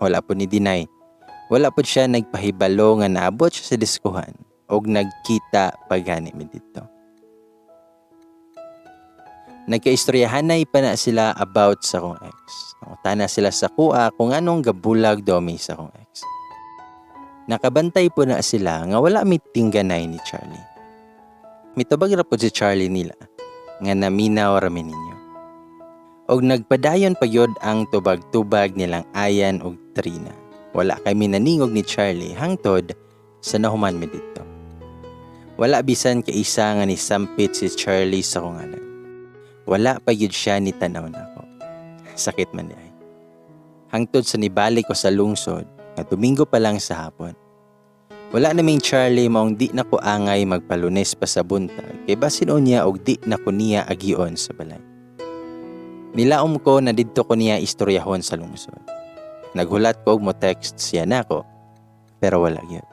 Wala pod ni deny. Wala pod siya nagpahibalo nga naabot siya sa diskuhan og nagkita pagani mi didto. Nagkaistoryahanay pa na sila about sa akong ex. Nangutana sila sa kuha kung anong gabulag daw mi sa akong ex. Nakabantay po na sila nga wala mi tingganay ni Charlie. Mitubag ra pod si Charlie nila nga naminaw ra mi ninyo. Og nagpadayon pa gyud ang tubag-tubag nilang Ayan og Trina. Wala kami naningog ni Charlie hangtod sa nahuman mi didto. Wala bisan kaisa nga nisampit si Charlie sa akong ngalan. Wala pa gyud siya ni tanaw nako. Sakit man diay. Hangtod sa nibalik ko sa lungsod nga Domingo pa lang sa hapon. Wala naming Charlie maong di na ko angay magpalunes pa sa buntag kay basin unya og di na ko niya agion sa balay. Nilaom ko na didto ko niya istoryahon sa lungsod. Naghulat ko og mo text siya nako pero wala gyud.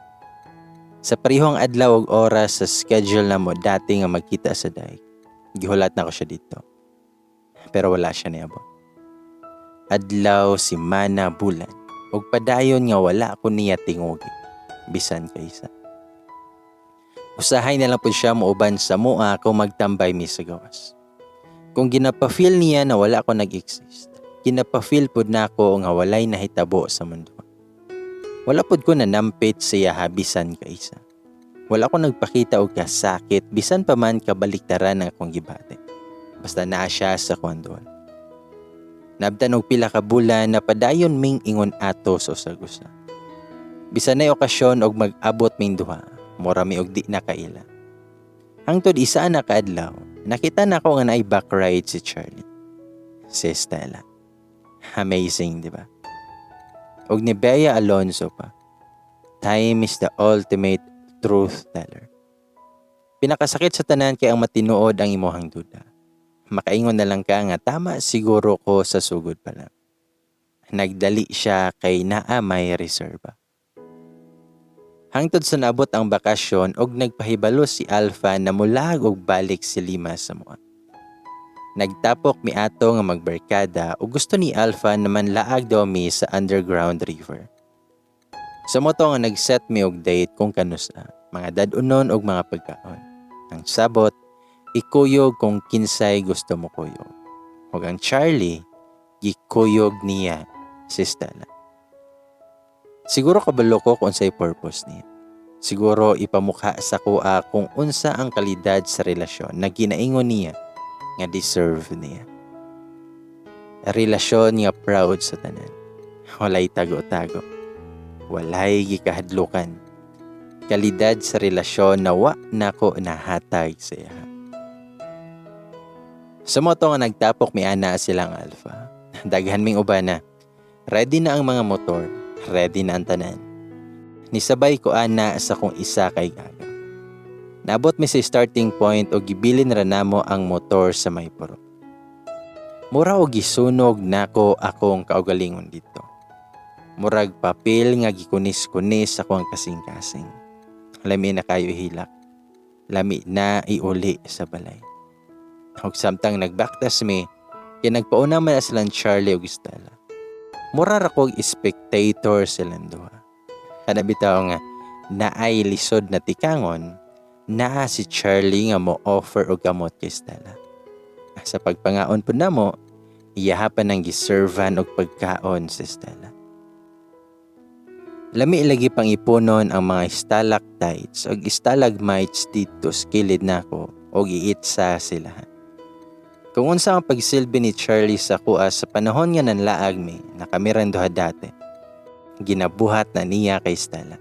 Sa parehong adlaw og oras sa schedule namo dati nga magkita sa dike, gihulat na ko siya didto. Pero wala siya niabot. Adlaw, simana, bulan ug padayon nga wala ko niya tingugi bisan kaysa. Usahay na lang pud siya muuban sa mua kung magtambay mi sa gawas. Kung ginapa-feel niya na wala ko nag-exist, ginapa-feel pud nako nga walay nahitabo sa mundo. Wala pud ko nanampit sa iya bisan kaysa. Wala ko nagpakita og kasakit bisan pa man kabaliktaran ang akong gibati. Basta naa siya sa kwandol. Nabtan og pila ka bulan na padayon ming ingon ato sa usag-usa. Bisan nay okasyon og mag-abot ming duha, mura mi og di na kaila. Hangtod isa na kaadlaw, nakita nako nga naay back ride si Charlie. Si Stella. Amazing, di ba? Og ni Bea Alonzo pa. Time is the ultimate truth teller. Pinakasakit sa tanan kay ang matinuod ang imuhang duda. Makaingon na lang ka nga tama siguro ko sa sugod pa lang. Nagdali siya kay naa may reserba. Hangtod sa naabot ang bakasyon og nagpahibalo si Alpha na mulag og balik si Lima sa mua. Nagtapok mi ato nga magbarkada ug gusto ni Alpha na manlaag daw mi sa underground river. Sa mao to nga nag-set mi og date kung kanusa, mga dad-unon og mga pagkaon. Ang sabot, ikuyog kung kinsay gusto mo kuyog. Ug ang Charlie, gikuyog niya si Stella. Siguro kabalo ko kung unsay purpose niya. Siguro ipamukha sa kuha kung unsa ang kalidad sa relasyon na ginaingon niya nga deserve niya. Relasyon nga proud sa tanan. Walay tago-tago. Walay gikahadlukan. Kalidad sa relasyon na wa nako nahatag sa iya. Sa mao to nga nagtapok mi ana silang Alpha. Daghan ming uban na. Ready na ang mga motor. Ready na ang tanan. Nisabay ko ana sa kung isa kay gaga. Naabot mi sa starting point o gibilin ra namo ang motor sa may puro. Mura og gisunog nako akong kaugalingon didto. Murag papel nga gikunis-kunis ako ang kasing-kasing. Lami na kayo hilak. Lami na iuli sa balay. Ug samtang nagbaktas mi, kay nagpauna man na silang Charlie ug Stella. Mura ra kog spectator silang duha. Kana bitaw nga naay lisod na tikangon, naa si Charlie nga mo offer og gamot kay Stella. Sa pagpangaon pud namo, iyaha pa nang giservan og pagkaon si Stella. Lami lagi pang ipunon ang mga stalactites ug stalagmites didto sa kilid nako og iitsa sila. Kung unsa ang pagsilbi ni Charlie sa akoa sa panahon nga nanlaag mi, na kami rang duha dati, ginabuhat na niya kay Stella.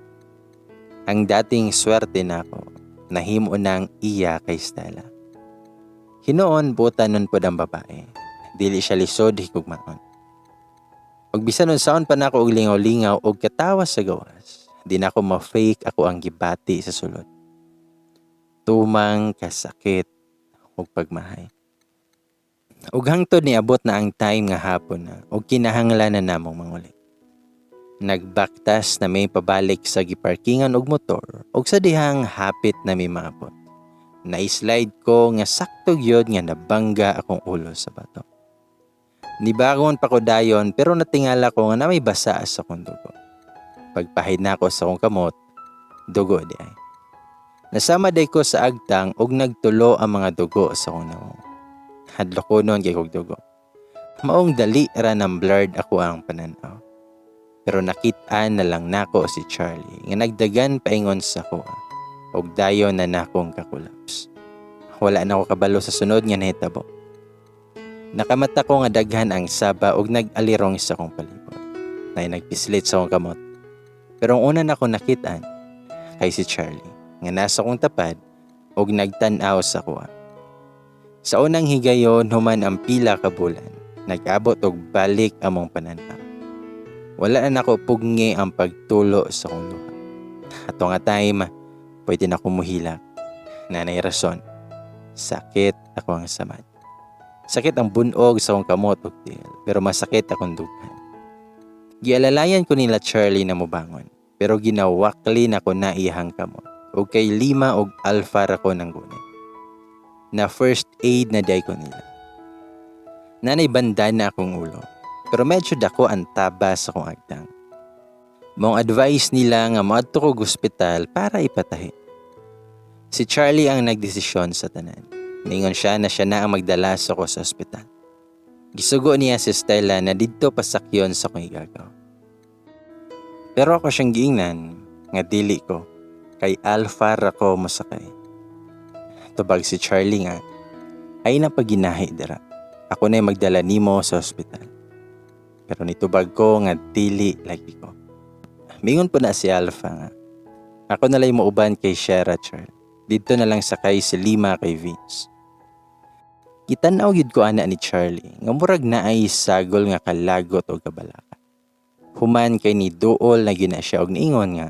Ang dating swerte nako, nahimo nang iya kay Stella. Hinuon buta nun pod ang babae. Dili siya lisod higugmaon. Og bisan unsaon pa nako og lingaw-lingaw og katawa sa gawas, di nako ma-fake ako ang gibati sa sulod. Tumang kasakit og pagmahay. Ug hangtod niabot na ang time nga hapon na ug kinahanglan na namong manguli. Nagbaktas na mi pabalik sa giparkingan og motor ug sa dihang hapit na mi maabot, na-slide ko nga sakto gyud nga nabangga akong ulo sa bato. Nibangon pa ko dayon pero natingala ko nga na may basa sa akong dugo. Pagpahid nako sa akong kamot, dugo diay. Nasama day ko sa agtang ug nagtulo ang mga dugo sa akong nawong. Hadlokonon kay kog dugo. Maong dali ra nang blurred ako ang pananaw. Pero nakit-an na lang nako si Charlie nga nagdagan paingon sa akoa ug dayon na nakong kakulaps. Wala na ko kabalo sa sunod nga nahitabo. Nakamata ko nga daghan ang saba ug nag-alirong sa akong palibot. Nay nagpislit sa akong kamot. Pero ang una nako nakit-an kay si Charlie nga nasa akong tapad ug nagtan-aw sa akoa. Sa unang higayon human ang pila ka bulan, nag-abot og balik among pananaw. Wala na nako pugngi ang pagtulo sa akong luha. Ato nga time, pwede na ko muhilak. Nanay rason. Sakit ako ang samad. Sakit ang bunog sa akong kamot ug tiil, pero masakit akong dughan. Gialalayan ko nila Charlie na mobangon, pero ginawakli na ko na iyahang kamot ug kay Lima og Alpha ra ko nang gunit. Na first aid na day ko nila. Nanay banda na akong ulo, pero medyo dako ang taba sa akong agtang. Maong advice nila nga moadto ko ospital para ipatahi. Si Charlie ang nagdesisyon sa tanan. Ningon siya na ang magdala sa ko sa ospital. Gisugo niya si Stella na didto pasakyon sa akong igagaw. Pero ako siyang giingnan nga dili ko kay Alpha ra ko mosakay. Tubag si Charlie nga, ay napaginahi dira. Ako na'y magdala nimo sa ospital. Pero nitubag ko nga dili lagi ko. Mingon po na si Alpha nga, ako nalay muuban kay Shera, Charlie. Dito na lang sakay si Lima kay Vince. Gitan-aw gyud ko ana ni Charlie nga murag naay sagol nga kalagot o kabalaka. Human kay ni duol na gyud na siya og niingon nga,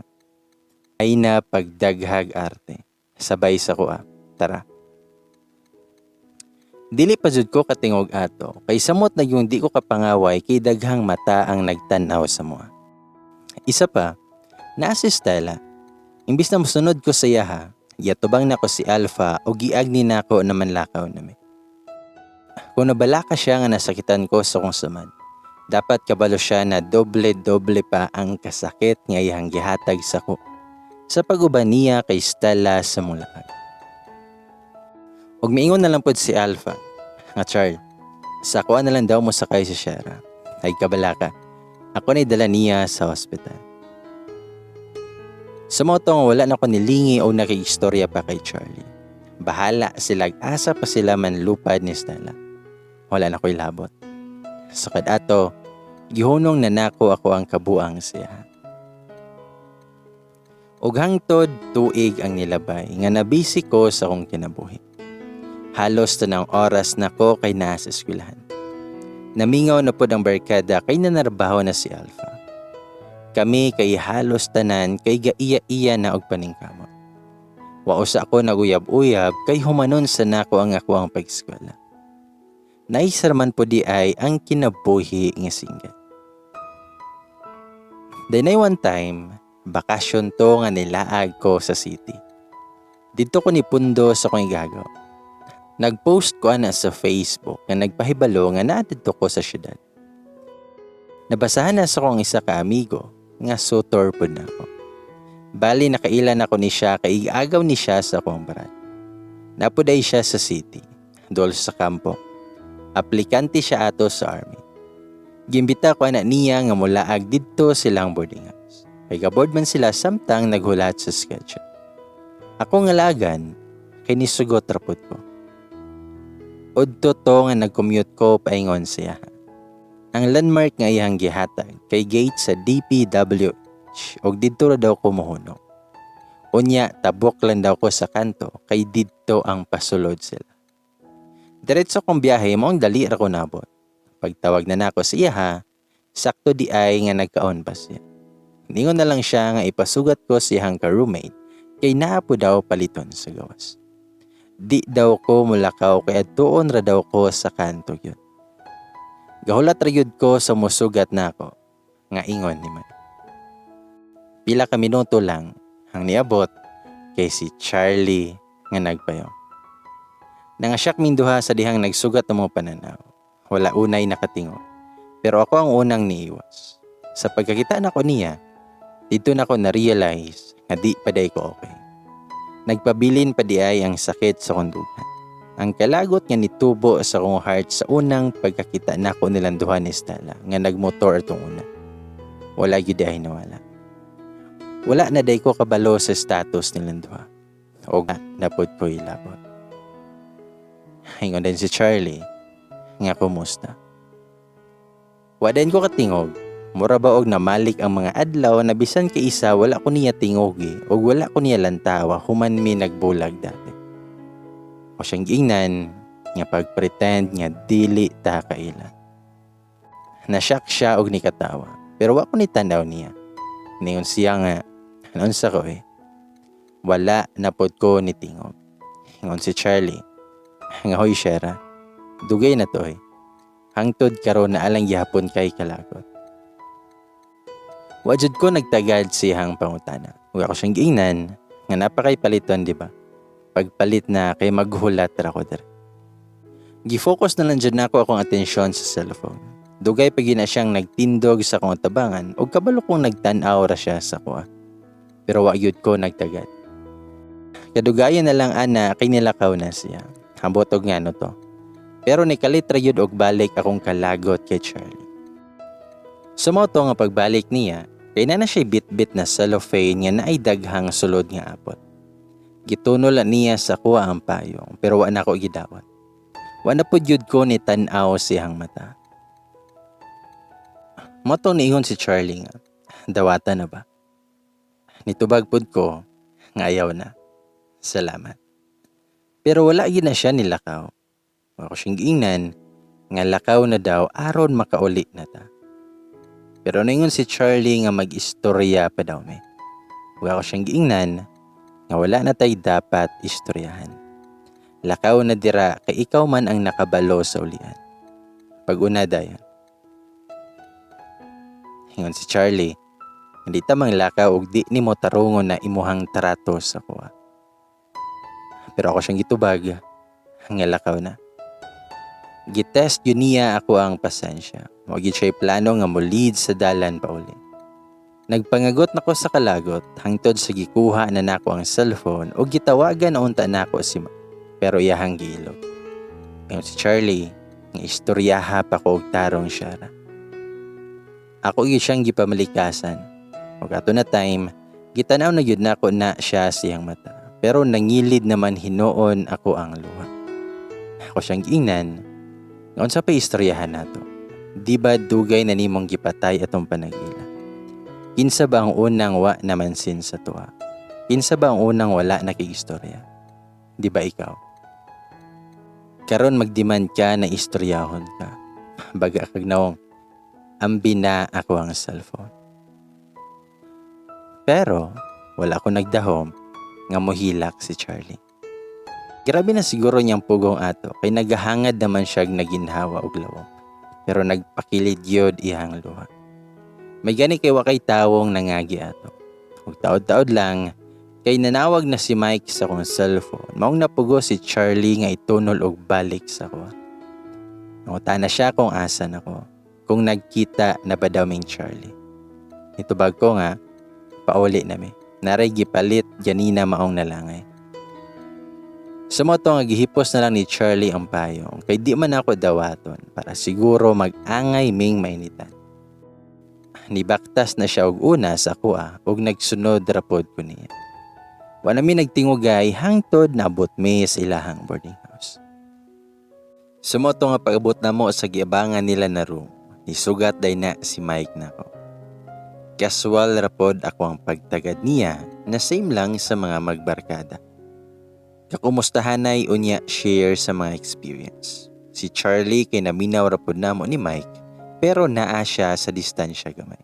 ay na pagdaghag arte. Sabay sa kuha. Tara. Dili pa jud ko katingog ato kay samot na yung di ko kapangaway kay daghang mata ang nagtan-aw sa moa. Isa pa, naa si Stella. Imbis na mosunod ko sa iyaha, giatubang nako si Alpha o giagni nako na manlakaw nami. Kung nabalaka siya nga nasakitan ko sa akong samad, dapat kabalo siya na doble-doble pa ang kasakit nga iyang gihatag sa ko sa pag-uban niya kay Stella sa mulaag. Ug miingon na lang pod si Alpha nga, Charl, sa akoa na lang daw mosakay si Shera. Ay kabalaka, ako na'y dala niya sa hospital. Sa mao to nga wala na ko nilingi o nakiistorya pa kay Charlie. Bahala sila, asa pa sila manlupad ni Stella. Wala na ko'y labot. Sukad ato, gihunong na nako ako ang kabuang siya. Ug hangtod tuig ang nilabay nga nabisi ko sa akong kinabuhi. Halos tanang oras nako kay naa sa eskwelahan. Namingaw na pod ang barkada kay nanarbaho na si Alpha. Kami kay halos tanan kay gaiya-iya na og paningkamot. Wa usa ako naguyab-uyab kay humanon sa nako ang ako ang pag-eskwela. Nice man po di ay ang kinabuhi nga single. Then ay one time, bakasyon to nga nilaag ko sa city. Didto ko ni pundo sa akong igagaw. Nag-post ko ana sa Facebook nga nagpahibalo nga naa didto ko sa syudad. Nabasahan na sa akong isa ka amigo nga sutor pud nako. Bali nakaila na ko ni siya kay igagaw ni siya sa akong brad. Napuday siya sa city, dol sa kampo. Aplikante siya ato sa army. Gimbita ko ana niya nga mulaag didto silang boarding house. Kay gaboard man sila samtang naghulat sa schedule. Ako nga lagan kay nisugot ra pud ko. Udto to nga nag-commute ko paingon siya. Ang landmark nga iyang gihatag kay gate sa DPWH og didto ra daw ko mohunong. Unya tabok lang daw ko sa kanto kay didto ang pasulod sila. Diretso kong biyahe, maong dali ra ko nabot. Pagtawag na nako sa iyaha, sakto di ay nga nagkaon pa siya. Ningon na lang siya nga ipasugat ko sa iyang ka-roommate kay naa po daw paliton sa gawas. Di daw ko mulakaw kay adtuon ra daw ko sa kanto gyud. Gahulat ra gyud ko sa musugat nako nga ingon ni man. Pila ka minuto lang ang niabot kay si Charlie nga nagpayong. Nangasyak ming duha sa dihang nagsugat ng mga pananaw. Wala unay nakatingo. Pero ako ang unang niiwas. Sa pagkakita nako niya, didto nako na-realize nga di pa day ko okay. Nagpabilin pa di ay ang sakit sa kong dughan. Ang kalagot nga nitubo sa akong heart sa unang pagkakita nako nilang duha ni Stella nga nagmotor atong una. Wala gyud ay nawala. Wala na day ko kabalo sa status nilang duha. Og napod ko ilabot. Ingon din si Charlie nga kumusta. Wa din ko katingog. Mura ba og namalik ang mga adlaw na bisan kay isa wala ko niya tingogi og wala ko niya lantawa human mi nagbulag dati. O siyang giingnan nga pag-pretend nga dili ta kaila. Nashock siya og nikatawa pero wa ko ni tanaw niya. Ningon siya nga unsa ko eh. Wala na pod ko ni tingog. Ingon si Charlie nga, "Hoy Shera, dugay na to eh. Hangtod karon naa lang gihapon kay kalagot." Wa jud ko nagtagad siyang pangutana. Ug ako siyang giingnan nga napakay paliton, di ba? Pagpalit na kay maghulat ra ko diri. Gi-focus na lang jud nako akong atensyon sa cellphone. Dugay pa gyud na siyang nagtindog sa akong tabangan ug kabalo kong nagtan-aw ra siya sa kuha. Pero wa gyud ko nagtagad. Kadugayan na lang ana kay nilakaw na siya. Ambot og ngano to. Pero nikalit ra gyud og balik akong kalagot kay Charlie. Sa to nga pagbalik niya, kay na siya bit-bit na cellophane nga naay daghang sulod nga apple. Gitunol na niya sa kuha ang payong pero wa na ko gidawat. Wa na pud gyud ko ni tan-aw siyang mata. Mao tong niingon si Charlie nga, "Dawata na ba?" Nitubag pud ko nga ayaw na. Salamat. Pero wala gyud na siya nilakaw. Ako siyang giingnan nga lakaw na daw aron makauli na ta. Pero ningon si Charlie nga mag-istorya pa daw mi. Ug ako siyang giingnan nga wala na tay dapat istoryahan. Lakaw na dira kay ikaw man ang nakabalo sa ulian. Pag-una dayon. Ingon si Charlie, hindi ta manglakaw og di nimo tarungon na imuhang trato sa kuha. Pero ako siyang gitubag, nga lakaw na. Gitest yun niya ako ang pasensya. Wa gyud siya plano nga mo-lead sa dalan pauli. Nagpangagot nako sa kalagot hangtod sa gikuha na nako ang cellphone ug gitawagan na unta nako si Ma. Pero iyahang giilog. Ingon si Charlie, nga istoryaha pa ko og tarong siya ra. Ako gyud siyang gipamalikasan. Ug ato na time, gitanaw na gyud nako na siya siyang mata. Pero nangilid naman hinuon ako ang luha. Ako siyang giingnan, nga unsa pa istoryahan nato? Di ba dugay na nimong gipatay atong panag-ila? Kinsa ba ang unang wa namansin sa tuwa? Kinsa ba ang unang wala nakigistorya? Di ba ikaw? Karon magdemand ka na istoryahon ka. Baga kag nawong, ambi na ako ang cellphone. Pero wala ko nagdahom nga mohilak si Charlie. Grabe na siguro niyang pugong ato kay nagahangad naman siya naginhawa og lawom. Pero nagpakilid yod iyang luha. May gani kay wa kay tawong nangagi ato. Ug taod-taod lang kay nanawag na si Mike sa akong cellphone. Maong napugo si Charlie nga itunol og balik sa kuha. Nangutana siya kung asa nako. Kung nagkita na ba daw ming Charlie. Nitubag ko nga, pauli na mi. Naray gipalit ganina maong nalangay. Sa mao to nga gihipos na lang ni Charlie ang payong kay di man ako dawaton para siguro mag-angay ming mainitan. Nibaktas na siya og una sa kuha ug nagsunod ra pod ko niya. Wa na mi nagtingugay hangtod naabot mi sa ilahang boarding house. Sa mao to nga pag-abot namo sa giabangan nila na room, nisugat day na si Mike nako. Casual ra pod ako ang pagtagad niya na same lang sa mga magbarkada. Kakumustahanay unya share sa mga experience. Si Charlie kay naminaw ra pod namo ni Mike, pero naa siya sa distansya gamay.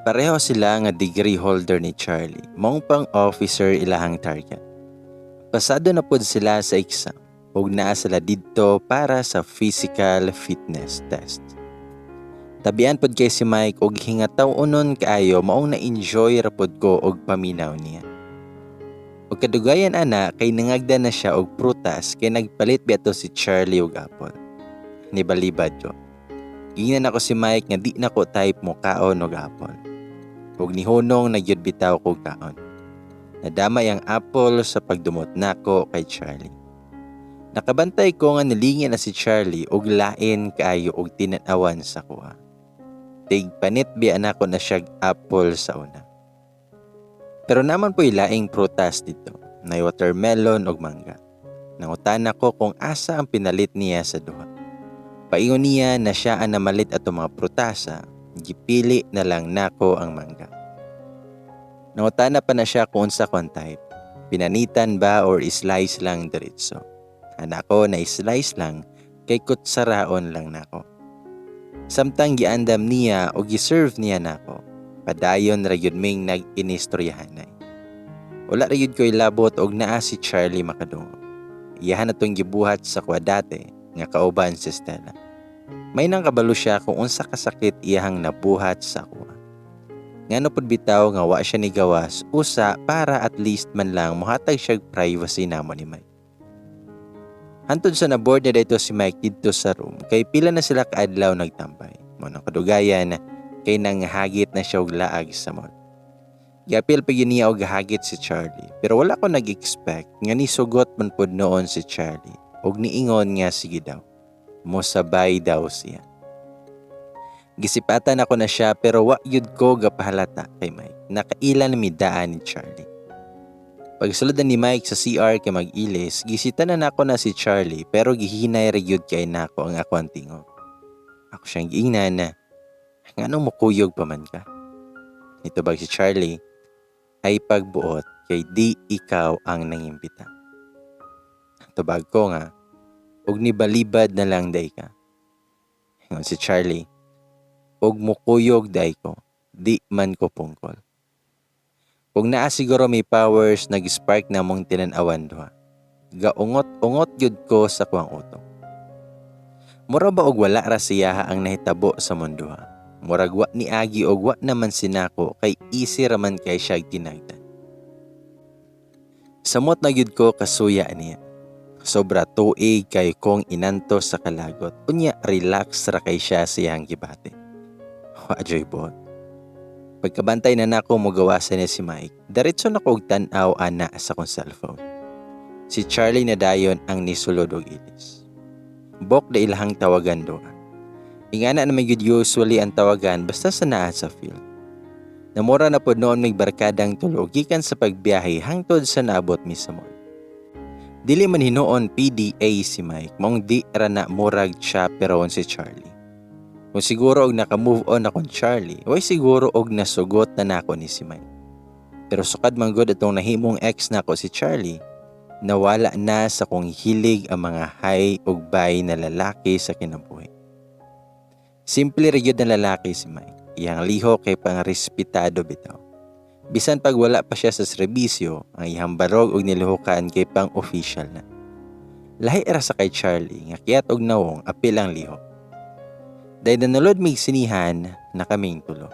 Pareho sila nga degree holder ni Charlie, maong pang officer ilahang target. Pasado na pod sila sa exam ug naa sila didto para sa physical fitness test. Tabian pod kay si Mike og hingataw-onon kaayo, maong na-enjoy ra pod ko og paminaw niya. Ug kadugayan ana kay nangagda na siya og prutas kay nagpalit biya to si Charlie og apple. Nibalibad ko. Giingnan nako si Mike nga di nako type mo kaon og apple. Ug nihunong na gyud bitaw ko kaon. Nadamay ang apple sa pagdumot nako kay Charlie. Nakabantay ko nga nilingin na si Charlie og lain kaayo og tinan-awan sa kuha. Tig panit biya nako na siyag apple sa una. Pero naman po'y laing prutas dito, nay watermelon ug mangga. Nangutana ko kung asa ang pinalit niya sa duha. Paingon niya na siya ang namalit ato mga prutasa, gipili na lang nako ang mangga. Nangutana pa na siya kung unsa kon type, pinanitan ba or slice lang diretso. Ana ko na slice lang kay kutsaraon lang nako. Samtang giandam niya o giserve niya nako, padayon ra gyud ming nag-inistoryahanay. Wala ra gyud ko'y labot og naa si Charlie makadungog. Iyahan na tong gibuhat sa kuha dati nga kauban si Stella. May nang kabalo siya kung unsa kasakit iyahang nabuhat sa kuha. Ngano pud bitaw nga wa siya ni gawas usa para at least man lang mohatag siya privacy namo ni Mike. Hantod sa na-board na dito si Mike didto sa room kay pila na sila kaadlaw nagtambay. Mao nang kadugayan kay nanghagit na siya og laag sa mall. Giapil pa gyud niya og hagit si Charlie, pero wala ko nag-expect nga nisugot man pud noon si Charlie og niingon nga sige daw. Mosabay daw siya. Gisipatan ako na siya, pero wa gyud ko gapahalata kay Mike. Nakaila na mi daan ni Charlie. Pagsulod na ni Mike sa CR kay mag-ilis, gisita na nako na si Charlie, pero gihinay ra gyud kay nako ang akong tingog. Ako siyang giingnan na, "Nganong mukuyog pa man ka?" Nitubag si Charlie, "Ay pagbuot kay di ikaw ang nangimbita." Tubag ko nga, "Og nibalibad na lang day ka." Ingon si Charlie, "Og mukuyog day ko, di man ko pungkol." Kung naa siguro may powers, nag-spark na mong tinan-awan duha. Gaungot-ungot gyud ko sa kuang utok. Mura ba og wala ra siya ang nahitabo sa mundoha? Murag wa ni agi og wa naman sinako kay easy ra man kay siya tinagdan. Samot na gyud ko kasuya niya. Sobra tuig kay kong inantos sa kalagot. Unya relax ra kay siya siyang gibati. Wa joy buot. Pagkabantay na nako mogawasan niya si Mike, diretso na ko og tan-aw ana sa akong cellphone. Si Charlie na dayon ang nisulod og ilis. Bok na ilahang tawagan doa. Ingana na may gyud usually ang tawagan basta sa naa sa field. Namura na pod noon may barkadang tulo gikan sa pagbiyahe hangtod sa naabot mi sa mall. Dili man hinuon PDA si Mike, maong di ra na murag chaperon si Charlie. Kung siguro og naka-move on akong Charlie, way siguro og nasugot na nako ni si Mike. Pero sukad man gud atong nahimong ex nako si Charlie, nawala na sa kong hilig ang mga hi ug bye na lalaki sa kinabuhi. Simple ra gyud na lalaki si Mike. Iyang lihok kay pangrespetado bitaw. Bisan pag wala pa siya sa serbisyo, ang iyang barog og niluhukan kay pang official na. Lahi ra sa kay Charlie nga kiyat og nawong apil ang lihok. Dahil nanulod mig sinihan na kaming tulo.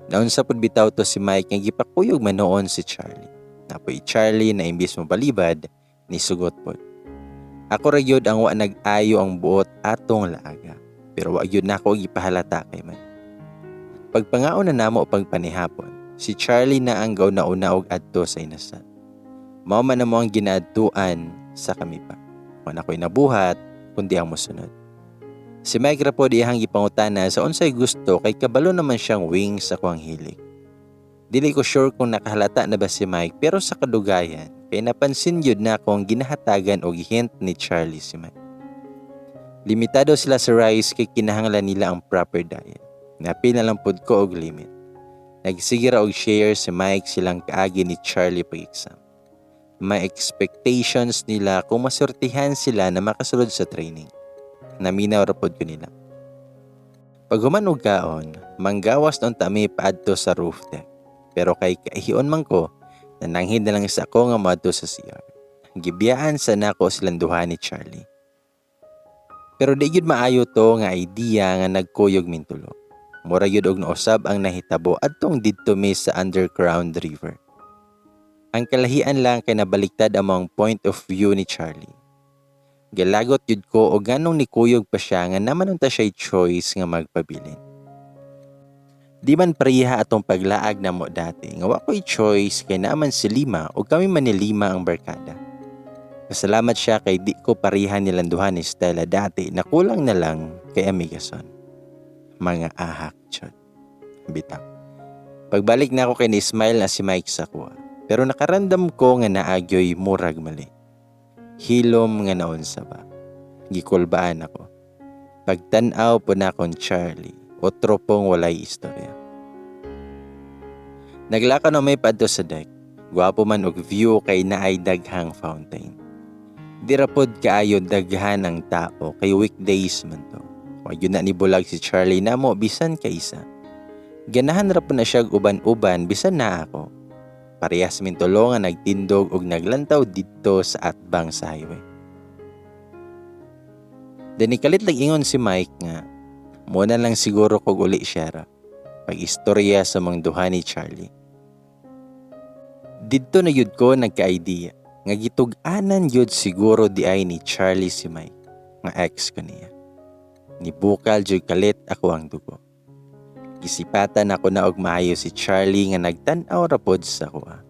Naunsa pud bitaw to si Mike nga gipakuyog man noon si Charlie. Napoy Charlie na imbis mo balibad, nisugot pod. Ako ra gyud ang wa nag-ayo ang buot atong laaga. Pero wa gyud nako gipahalata kay Mike. Pagpangaon na namo pagpanihapon, si Charlie na ang gauna-una og adto sa inasal. Mao man na mo ang ginaadtuan sa kami pa. Wa na ko'y nabuhat kundi ang mosunod. Si Mike ra pod iyang gipangutana sa unsay gusto kay kabalo naman siyang wings sa kuang hilig. Dili ko sure kung nakahalata na ba si Mike, pero sa kadugayan kay napansin gyud na akong ginahatagan og hint ni Charlie si Mike. Limitado sila sa rice kay kinahanglan nila ang proper diet. Napil na lang pud ko og limit. Nagsige ra og share si Mike silang kaagi ni Charlie pag-exam. May expectations nila kung masortihan sila na makasulod sa training. Naminaw ra pod ko nila. Pag human og kaon, manggawas noon ta mi paadto sa roof deck. Pero kay kaihion man ko, nananghid na lang sa ako nga moadto sa CR. Gibiyaan sa nako silang duha ni Charlie. Pero di gyud maayo to nga idea nga nagkuyog mintulo. Mura gyud og nausab ang nahitabo adtong didto mi sa underground river. Ang kalahian lang kay nabaliktad ang mga point of view ni Charlie. Galagot gyud ko og nganong nikuyog pa siya nga naman unta siya choice nga magpabilin. Di man pareha atong paglaag namo dati nga wa ko'y choice kay naman si Lima o kami man ni Lima ang barkada. Pasalamat siya kay di ko pareha nilanduhan ni Stella dati na kulang na lang kay Amigason. Mga ahak chot. Bitaw. Pagbalik na ako kay ni smile na si Mike sa kuha. Pero nakarandam ko nga naagyoy murag mali. Hilom nga naunsa ba. Gikulbaan ako. Pagtan-aw po na akong Charlie, otro pong walay istorya. Naglakaw na may padto sa deck. Gwapo man og view kay naay daghang fountain. Di ra pod kaayo daghan ang tao kay weekdays man to. Wa gyud na ni bulag si Charlie namo bisan kaysa. Ganahan ra po na siya uban-uban bisan na ako. Parehas mintulo nga nagtindog og naglantaw didto sa atbang sa highway. Then ikalit lang ingon si Mike nga muna lang siguro kog uli siya ra pag-istorya sa mga duha ni Charlie. Didto na yud ko nagka-idea nga gitug-anan yud siguro di ay ni Charlie si Mike nga ex ko niya. Nibukal jud kalit ako ang dugo. Gisipatan ako na og maayo si Charlie nga nagtan-aw ra pod sa kuha.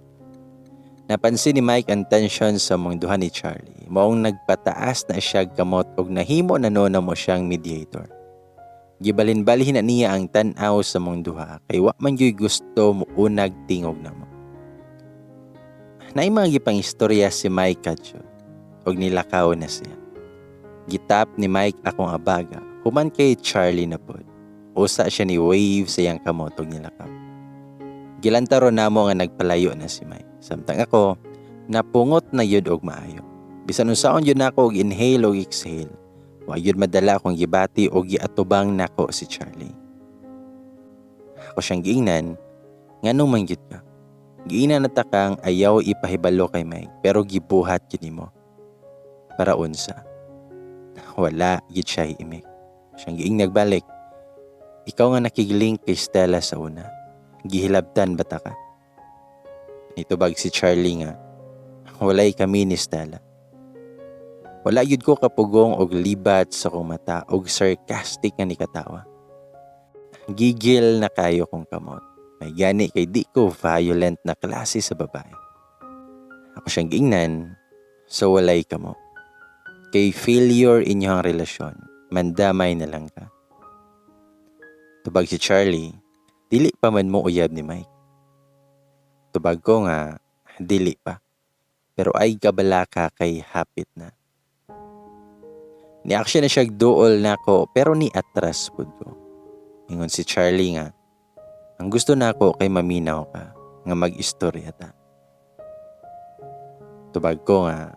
Napansin ni Mike ang tension sa mong duha ni Charlie. Maong nagpataas na siya kamot og nahimo na no na mo siyang mediator. Gibalin-balhin na niya ang tan-aw sa mong duha kay wa man gyud gusto muunag tingog namo. Naay mga gipang istorya si Mike kadyo og nilakaw na siya. Gitap ni Mike akong abaga human kay Charlie na pod. Usa siya ni wave sa iyang kamot og nilakaw. Gilantaro namo nga nagpalayo na si Mike. Samtang ako, napungot na yun og maayo. Bisan unsaon yun nako og inhale og exhale, wa yun madala akong gibati og giatubang nako si Charlie. Ako siyang giingnan, nganong man gyud ka? Giingnan na ta kang ayaw ipahibalo kay Mike pero gibuhat gyud nimo. Para unsa? Wala gyud siya imik. Siyang giing nagbalik. Ikaw nga nakiglink kay Stella sa una. Gihilabtan ba ta ka? Nitubag si Charlie nga, walay kami ni Stella. Wala yun ko kapugong og libat sa kong mata og sarcastic nga nikatawa. Gigil na kayo kong kamot. May gani kay di ko violent na klase sa babae. Ako siyang giingnan, so walay kamo. Kay failure inyong relasyon, mandamay na lang ka. Tubag si Charlie, dili pa man mo uyab ni Mike. Tubag ko nga, dili pa. Pero ay kabala ka kay hapit na. Ni-action na siya duol nako pero ni atras pud ko. Ingon si Charlie nga, ang gusto nako kay maminaw ka, nga mag-istorya ta. Tubag ko nga,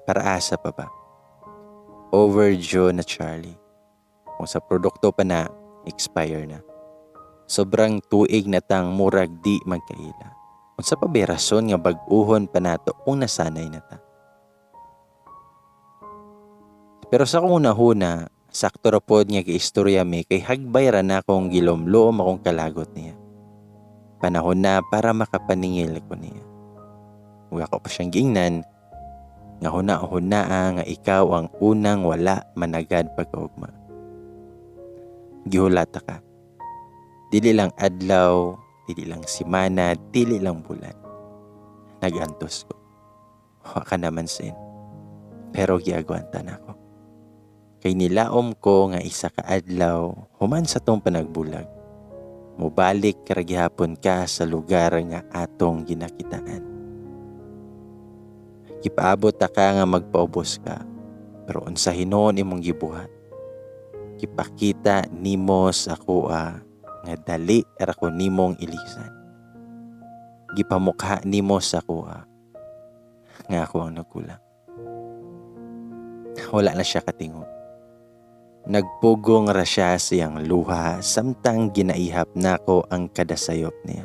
para asa pa ba? Overdue na, Charlie. Kung sa produkto pa na, expire na. Sobrang tuig na tang murag di magkaila. Unsa pa bay rason nga bag-uhon pa nato kung nasanay na ta? Pero sa akong hunahuna, sakto ra pod nga giistorya mi kay hagbay ra na akong gilomloom akong kalagot niya. Panahon na para makapaningil ko niya. Ug ako pa siyang giingnan nga huna-hunaa nga ikaw ang unang wala managad pagkaugma. Gihulata ka. Dili lang adlaw, dili lang simana, dili lang bulan. Nagantos ko. Wa ka naman sin. Pero giagwanta na ako. Kay nilaom ko nga isa ka adlaw human sa tong panagbulag. Mubalik ra gihapon ka sa lugar nga atong ginakitaan. Gipaabot ta ka nga magpaubos ka, pero unsa hinuon imong gibuhat? Gipakita nimo sa akoa nga dali ra ko nimong ilisan. Gipamukha nimo sa akoa nga ako ang nagkulang. Wala na siya katingo. Nagpugong ra siya siyang luha samtang ginaihap nako ang kada sayop niya.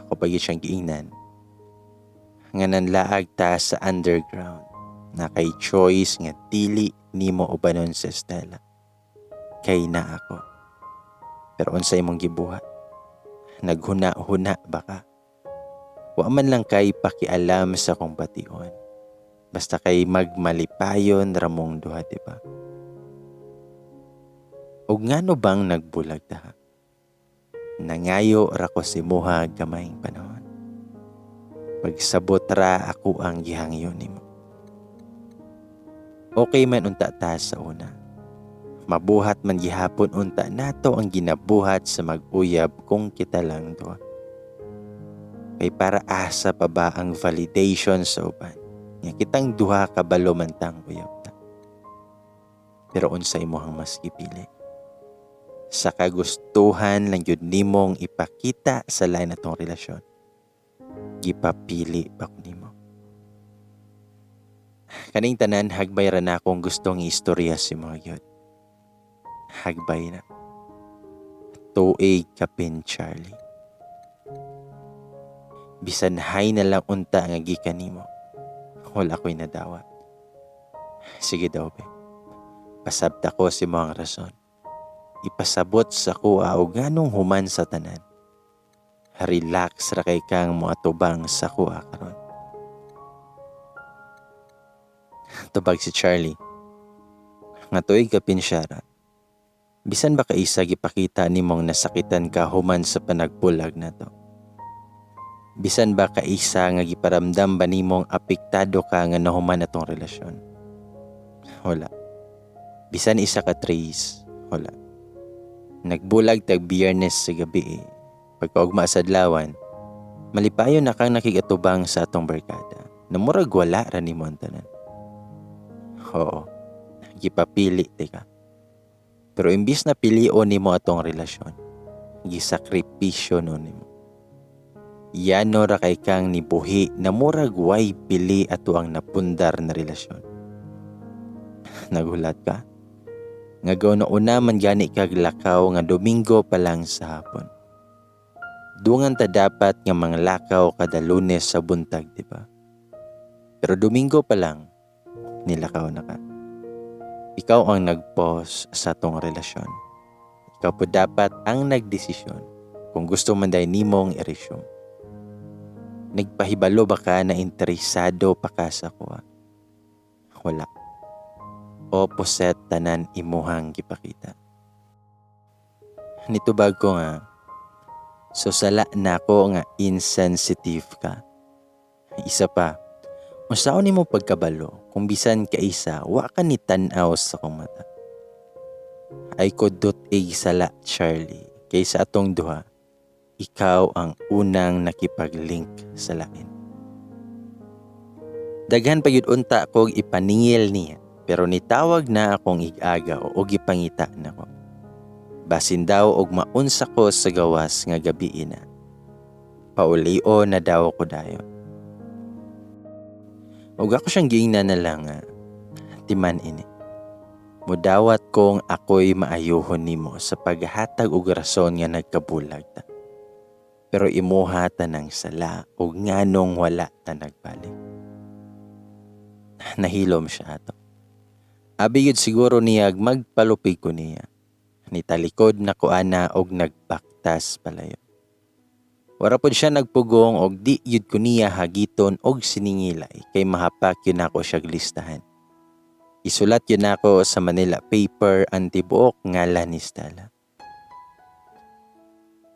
Ako pa gyud siyang giingnan nga nanlaag ta sa underground na kay choice nga dili nimo ubanon si Stella. Kay na ako. Pero unsa imong gibuhat? Naghuna-huna ba ka? Wa man lang kay pakialam sa akong bation. Basta kay magmalipayon ra mong duha, di ba? Og ngano bang nagbulag ta? Nangayo ra ko sa imuha gamayng panahon. Pagsabot ra ako ang gihangyo nimo. Okay man unta ta sa una. Mabuhat man gihapon unta nato ang ginabuhat sa mag-uyab kung kita lang duha. Kay para asa pa ba ang validation sa uban? Nga kitang duha kabalo man tang uyab ta. Pero unsa imong mas gipili? Sa kagustuhan lang yun nimong ipakita sa lain atong relasyon. Gipapili pa ko nimo. Kaning tanan hagbay ra na akong gustong istorya si mga gyud. Hagbay na. Tuig kapin, Charlie. Bisan hay na lang unta nga gikan nimo. Wala ko'y nadawat. Sige daw, be. Pasabta ko sa imong rason. Ipasabot sa kuha og nganong human sa tanan. Relax ra kay kang moatubang sa kuha karon. Tubag si Charlie. Nga tuig kapin siya ra. Bisan ba kaisa gipakita nimong nasakitan ka human sa panagbulag nato? Bisan ba kaisa nga giparamdam ba nimong apektado ka nga nahuman atong relasyon? Wala. Bisan isa ka trace, wala. Nagbulag tag Biyernes sa gabi eh. Pagkaugma sa adlawan, malipayon na kang nakigatubang sa atong barkada. Namurag wala ra nimo ang tanan. Oo, gipapili tika. Pero imbis na pilion nimo atong relasyon, gisakripisyo no nimo. Yano ra kay kang nibuhi na murag way pili ato ang napundar na relasyon. Nagulat ka? Nga una man gani kag lakaw nga Domingo pa lang sa hapon. Dungan ta dapat nga manglakaw kada Lunes sa buntag, di ba? Pero Domingo pa lang, nilakaw na ka. Ikaw ang nag-pause sa atong relasyon. Ikaw po dapat ang nagdesisyon kung gusto man dahil nimong i-resume. Nagpahibalo ba ka na interesado pa ka sa kuha? Wala. Opposite tanan imuhang gipakita. Nitubag ko nga, so sala na ako nga insensitive ka. Isa pa, unsaon nimo pagkabalo kung bisan kaisa wa ka ni tan-aw sa akong mata? Ay ko dut-ig sala, Charlie, kaysa atong duha, ikaw ang unang nakipag-link sa lain. Daghan pa gyud unta kog ipaningil niya, pero nitawag na akong ig-aga o gipangita nako. Basin daw og maunsa ko sa gawas nga gabi na. Paulio na daw ko dayon. Ug ako siyang giingnan na lang nga, timan ini. Mudawat kong ako'y maayuhon nimo sa paghatag og rason nga nagkabulag ta. Pero imuha ta ng sala ug nganong wala ta nagbalik. Nahilom siya ato. Abi gyud siguro niyag magpalupig ko niya. Nitalikod na ko ana og nagbaktas palayo. Wara pod siya nagpugong og di yud ko niya hagiton og siningilay kay mahapak yun ako siyag listahan. Isulat yun ako sa Manila paper ang tibuok ngalan ni Stella.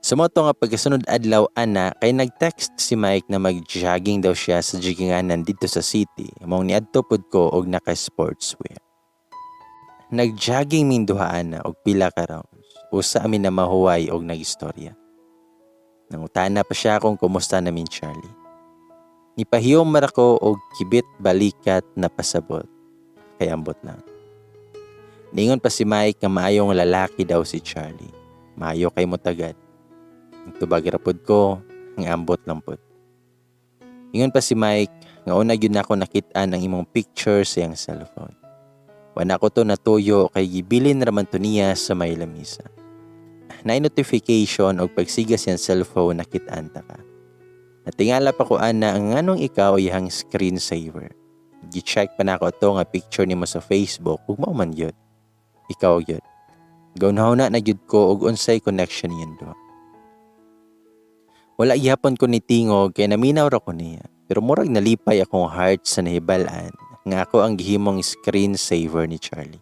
Sa moto nga pagkasunod adlaw ana kay nag-text si Mike na mag-jogging daw siya sa jogginganan dito sa city. Maong niadto pod ko og naka-sportswear. Nag-jogging ming duha ana og pila ka rounds. Usa ami na mahuway og nag-istorya. Nangutana pa siya kung kumusta namin Charlie. Nipahiyom man ako og kibit balikat na pasabot. Kay ambot lang. Ningon pa si Mike nga maayong lalaki daw si Charlie. Maayo kay motagad. Tubag ra pod ko, ang ambot lang pod. Ingon pa si Mike nga una gyud nako nakit-an ang imong picture sa iyang cellphone. Wa nako to natuyo kay gibilin ra man to niya sa may lamisa. Naay notification og pagsiga sa iyang cellphone, nakit-an ta ka. Natingala pa ko ana ang nganong ikaw iyang screen saver. Gi-check pa nako to nga picture nimo sa Facebook ug mao man gyud. Ikaw gyud. Gahunahuna na gyud ko og unsay connection niyan duha. Wala gihapon ko nitingog kay naminaw ra ko niya. Pero murag nalipay akong heart sa nahibal-an nga ako ang gihimong screen saver ni Charlie.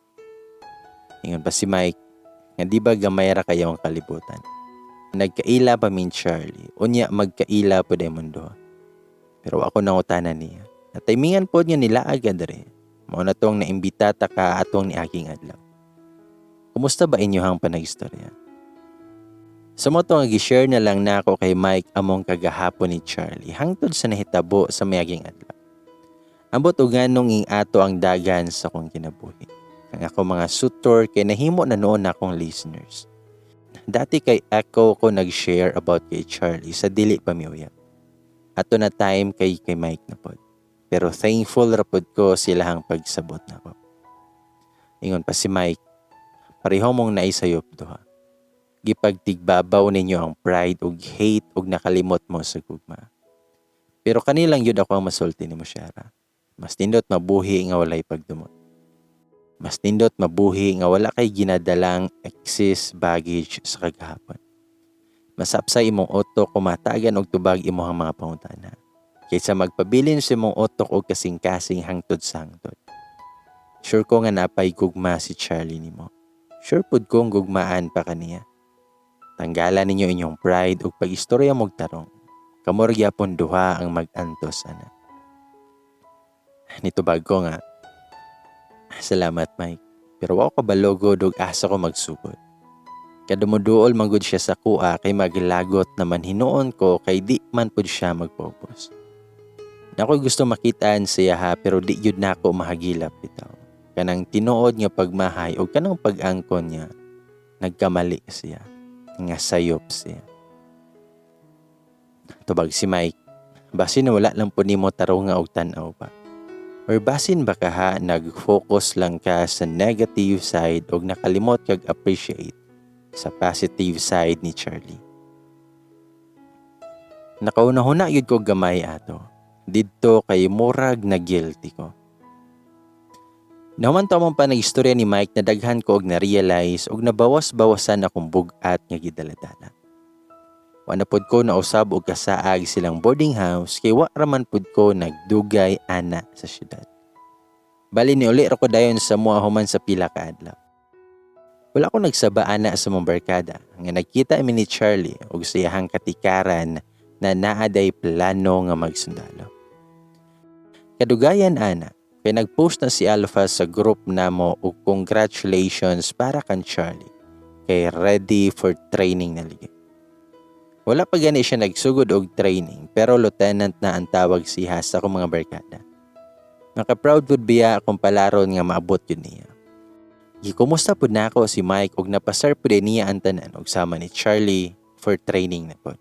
Ingon pa si Mike nga di ba gamay ra kayo ang kalibutan. Nagkaila pa min Charlie, unya magkaila pod among duha. Pero ako nangutana niya. Nataymingan pod nga nilaag ka diri. Mao na tong naimbita ta ka atong niaging adlaw. Kumusta ba inyohang panagistorya? Sa mao to nga gi-share na lang nako kay Mike among kagahapon ni Charlie hangtod sa nahitabo sa miaging adlaw. Ambot og nganong ing ato ang dagan sa akong kinabuhi. Ang ako mga suitor kay nahimo na noon akong listeners. Dati kay Echo ko nag-share about kay Charlie sa dili pa miuyab. Ato na time kay Mike na pod. Pero thankful ra pod ko silahang pagsabot nako. Ingon pa si Mike, pareho mong naisayop duha. Gipagtigbabaw ninyo ang pride ug hate ug nakalimot mo sa gugma. Pero kanilang yun ako ang masulti nimo, Shara. Mas nindot mabuhi nga walay pagdumot. Mas nindot mabuhi nga wala kay ginadalang excess baggage sa kagahapon. Masapsay imong utok kung matagan og tubag imong mga pangutana, kaysa magpabilin sa imong utok og kasing-kasing hangtod sa hangtod. Sure ko nga napay gugma si Charlie nimo. Sure pud kong gugmaan pa kaniya. Tanggalan ninyo inyong pride ug pag-istorya mog tarong. Kamo ra gyapon duha ang mag-antos ana. Nitubag ko nga, "Salamat, Mike. Pero wa ko kabalo gud og asa ko magsugod." Kadumuduol man gud siya sa kuha kay maglagot naman hinuon ko kay di man pud siya magpaubos. Nakoy gusto makitaan siya ha, pero di gyud nako mahagilap bitaw. Kanang tinuod nga pagmahay o kanang pag-angkon niya, nagkamali siya. Nga sayop siya. Tubag si Mike, "Basin wala lang po nimo tarong nga og tan-aw pa. Or basin ba ka ha nag-focus lang ka sa negative side og nakalimot kag appreciate sa positive side ni Charlie." Nakauna-huna gyud ko gamay ato. Didto kay murag na guilty ko. Nahuman to among panag-istorya ni Mike na daghan ko og na-realize og nabawas-bawasan akong bug-at nga gidaladala. Wa na pod ko nausab og kasaag silang boarding house kay wa raman pod ko nagdugay ana sa syudad. Bali niuli ra ko dayon sa mua human sa pila ka adlaw. Wala ko nagsaba ana sa mong barkada nga nagkita mi ni Charlie og sa iyahang katikaran na naa day plano nga magsundalo. Kadugayan ana kay nagpost na si Alpha sa group namo og congratulations para kan Charlie kay ready for training na ligi. Wala pa gani siya nagsugod og training pero lieutenant na ang tawag siya sa akong mga barkada. Maka-proud pud biya akong palaron nga maabot yun niya. Gikumusta pud nako si Mike og napasar pud niya ang tanan og sama ni Charlie for training na pud.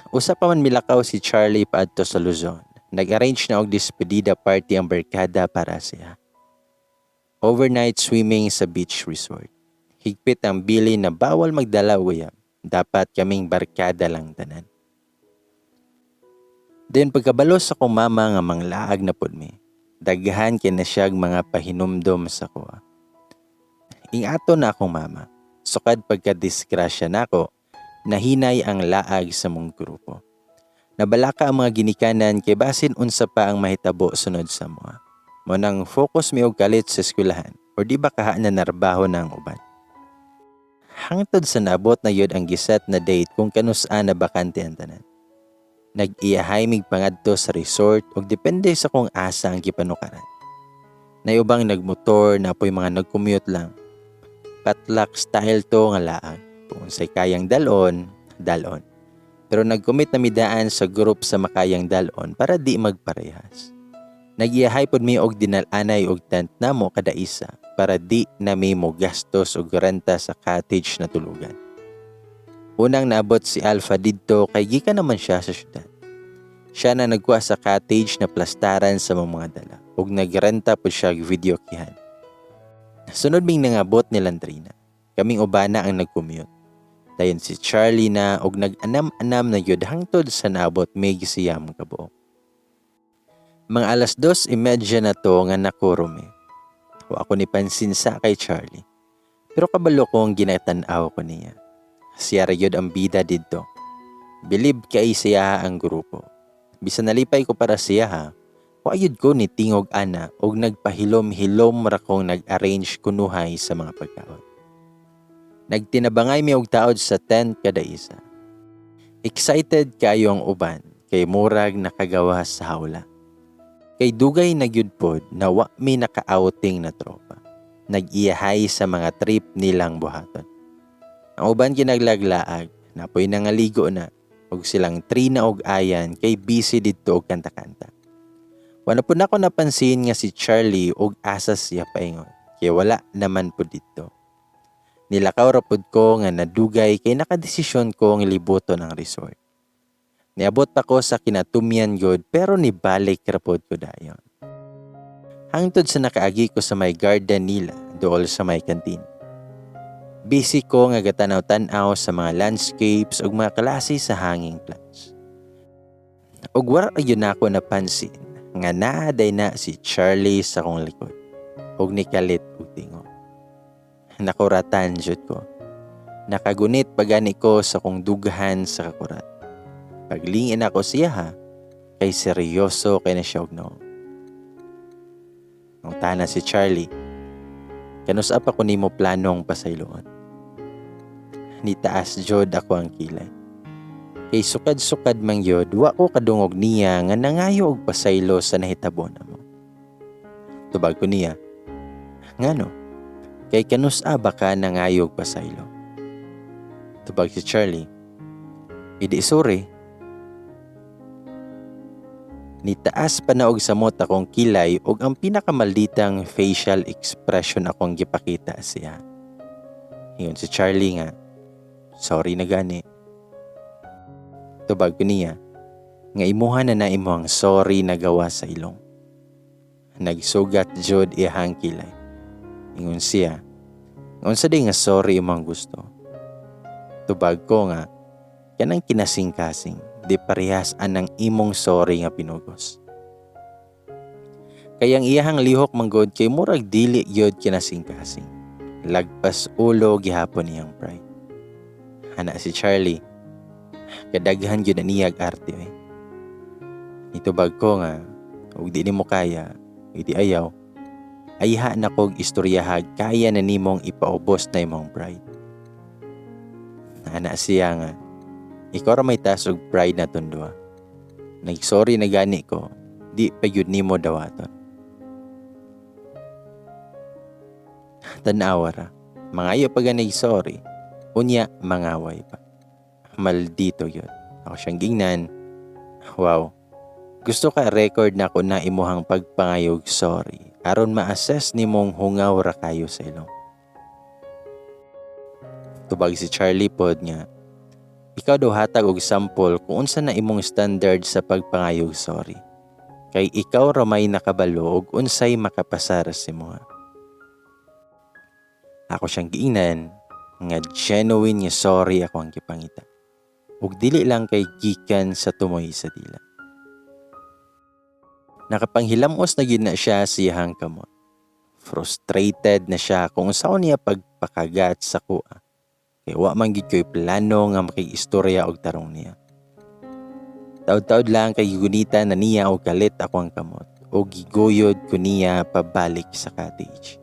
Usa pa man milakaw si Charlie paadto sa Luzon. Nag-arrange na og despedida party ang barkada para siya. Overnight swimming sa beach resort. Higpit ang bili na bawal magdala og uyab. Dapat kaming barkada lang tanan. Then pagkabalo sa akong mama nga manglaag na pud mi, daghan kay na siyag mga pahinumdom sa kuha. Ingato na akong mama. Sukad pagka-disgrasya nako, nahinay ang laag sa mong grupo. Nabalaka ang mga ginikanan kay basin unsa pa ang mahitabo sunod sa mga. Mao nang focus mi og kalit sa eskwelahan or di ba kaha na narbaho na ang uban. Hangtod sa naabot na yun ang giset na date kung kanus-a na bakante ang tanan. Nag-iyahay mig pangadto sa resort ug depende sa kung asa ang gipanukaran. Nayubang nagmotor na po'y mga nag-commute lang. Potluck style to nga laag. Kung unsay kayang dalon, dalon. Pero nag-commit na midaan sa group sa makayang dalon para di magparehas. Nag-iyahay pod mi og dinalanay og tent namo kada isa. para di na mi mo gastos og renta sa cottage na tulugan. Unang naabot si Alpha didto kay gikan naman siya sa syudad. Siya na nagkuha sa cottage na plastaran sa mga dala ug nagrenta pud siya og videokehan. Sunod ming nangabot ni Landrina. Kaming ubana ang nag-commute. Dayon si Charlie na og nag-anam-anam na gyud hangtod sa naabot mig 9 ka buok. Mga 2:30 na to nga nakuro mi. Wa ako ni pansin sa kay Charlie. Pero kabalo ko ang ginatan-aw ko niya. Siya ra gyud ang bida didto. Bilib kay siya ang grupo. Bisan nalipay ko para siya ha, wa gyud ko ni tingog ana og nagpahilom-hilom ra kong nag-arrange kunuhay sa mga pagkaon. Nagtinabangay mi og taod sa tent kada isa. Excited kayo ang uban kay murag nakagawa sa hawla. Kay dugay na gyud pod na wa mi naka-outing na tropa. Nag-iyahay sa mga trip nilang buhaton. Ang uban ginaglaglaag, napoy nangaligo na og silang Trina og Ayan kay busy didto og kanta-kanta. Wala po na ako napansin nga si Charlie og asa siya paingon kay wala naman po didto. Nilakaw ra pod ko nga nadugay kay nakadesisyon ko nga libuton ang resort. Niabot pa ko sa kinatumyan gud pero nibalik ra pod ko dayon. Hangtod sa nakaagi ko sa may garden nila dool sa may kantin. Busy ko nga gatanaw-tanaw sa mga landscapes ug mga klase sa hanging plants. Ug wala gyud nako napansin nga naa diay na si Charlie sa akong likod ug nikalit og tingog. Nakuratan jud ko. Nakagunit pa gani ko sa kong dughan sa kakurat. Paglingin ako siya ha, kay seryoso kay na siya og nawong. Nangutana si Charlie, "Kanus-a pa ko nimo planong pasayloon?" Nitaas jud ako ang kilay. Kay sukad-sukad man gyud, wa ko kadungog niya nga nangayo og pasaylo sa nahitabo namo. Tubag ko niya, "Ngano? Kay kanus-a ba ka nangayo og pasaylo?" Tubag si Charlie, "Idi sorry." Nitaas pa na og samot akong kilay ug ang pinakamalditang facial expression akong gipakita siya. Ingon si Charlie nga, "Sorry na gani." Tubag ko niya, nga imuha na na imo ang sorry nagawa sa ilong. Nagsugat jud iyahang kilay. Ingon siya, "Unsa di nga sorry imong gusto?" Tubag ko nga, kanang kinasing-kasing, di parehas anang imong sorry nga pinugos. Kay ang iyahang lihok manggod kay murag dili gyud kinasing-kasing. Lagpas ulo gihapon niyang pride. Ana si Charlie, "Kadaghan gyud na niyag arte oy." Nitubag ko nga, ug di nimo kaya, idi ayaw. Ayha na kog istoryahag kaya na nimong ipaubos na imong pride. Ana siya nga, "Ikaw ra may taas og pride na duha. Nag-sorry na gani ko, di pa gyud nimo dawaton." Tan-awa ra, mangayo pa gani sorry, unya mangaway pa. Maldito yun. Ako siyang gingnan, "Wow, gusto ka record na ko na imuhang pagpangayog sorry aron ma-assess nimong hungaw ra kayo sa ilong." Tubag si Charlie pod nga, ikaw daw hatag og sample kung unsa na imong standard sa pagpangayog sorry. Kay ikaw ra may nakabalo og unsay makapasar sa imuha. Ako siyang giingnan nga genuine nga sorry ako ang gipangita. Ug dili lang kay gikan sa tumoy sa dila. Nakapanghilamos na gyud na siya sa iyahang kamot. Frustrated na siya kung unsaon niya pagpakagat sa kuha. Kay wa man gyud ko'y plano nga makig-istorya og tarong niya. Taod-taod lang kay gigunita na niya og kalit ako ang kamot o giguyod ko niya pabalik sa cottage.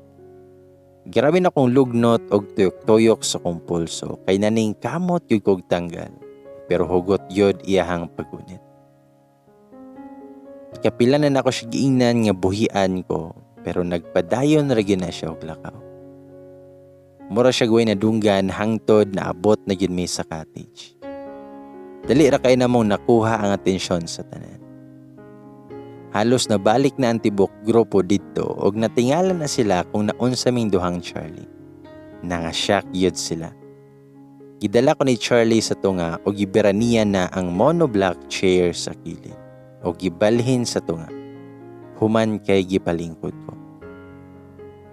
Grabe na kong lugnot og tuyok-tuyok sa kong pulso kay naning kamot gyud kog tanggal, pero hugot gyud iyahang paggunit. Kapila na nako siya giingnan nga buhian ko, pero nagpadayon ra gyud na siya og lakaw. Mura siya way nadunggan hangtod naabot na gyud mi sa cottage. Dali ra kay namong nakuha ang atensyon sa tanan. Halos nabalik na ang tibok grupo didto og natingala na sila kung naunsa ming duhang Charlie. Nangasyak yun sila. Gidala ko ni Charlie sa tunga og gibira niya na ang monoblock chair sa kilid o gibalhin sa tunga. Human kay gipalingkod ko.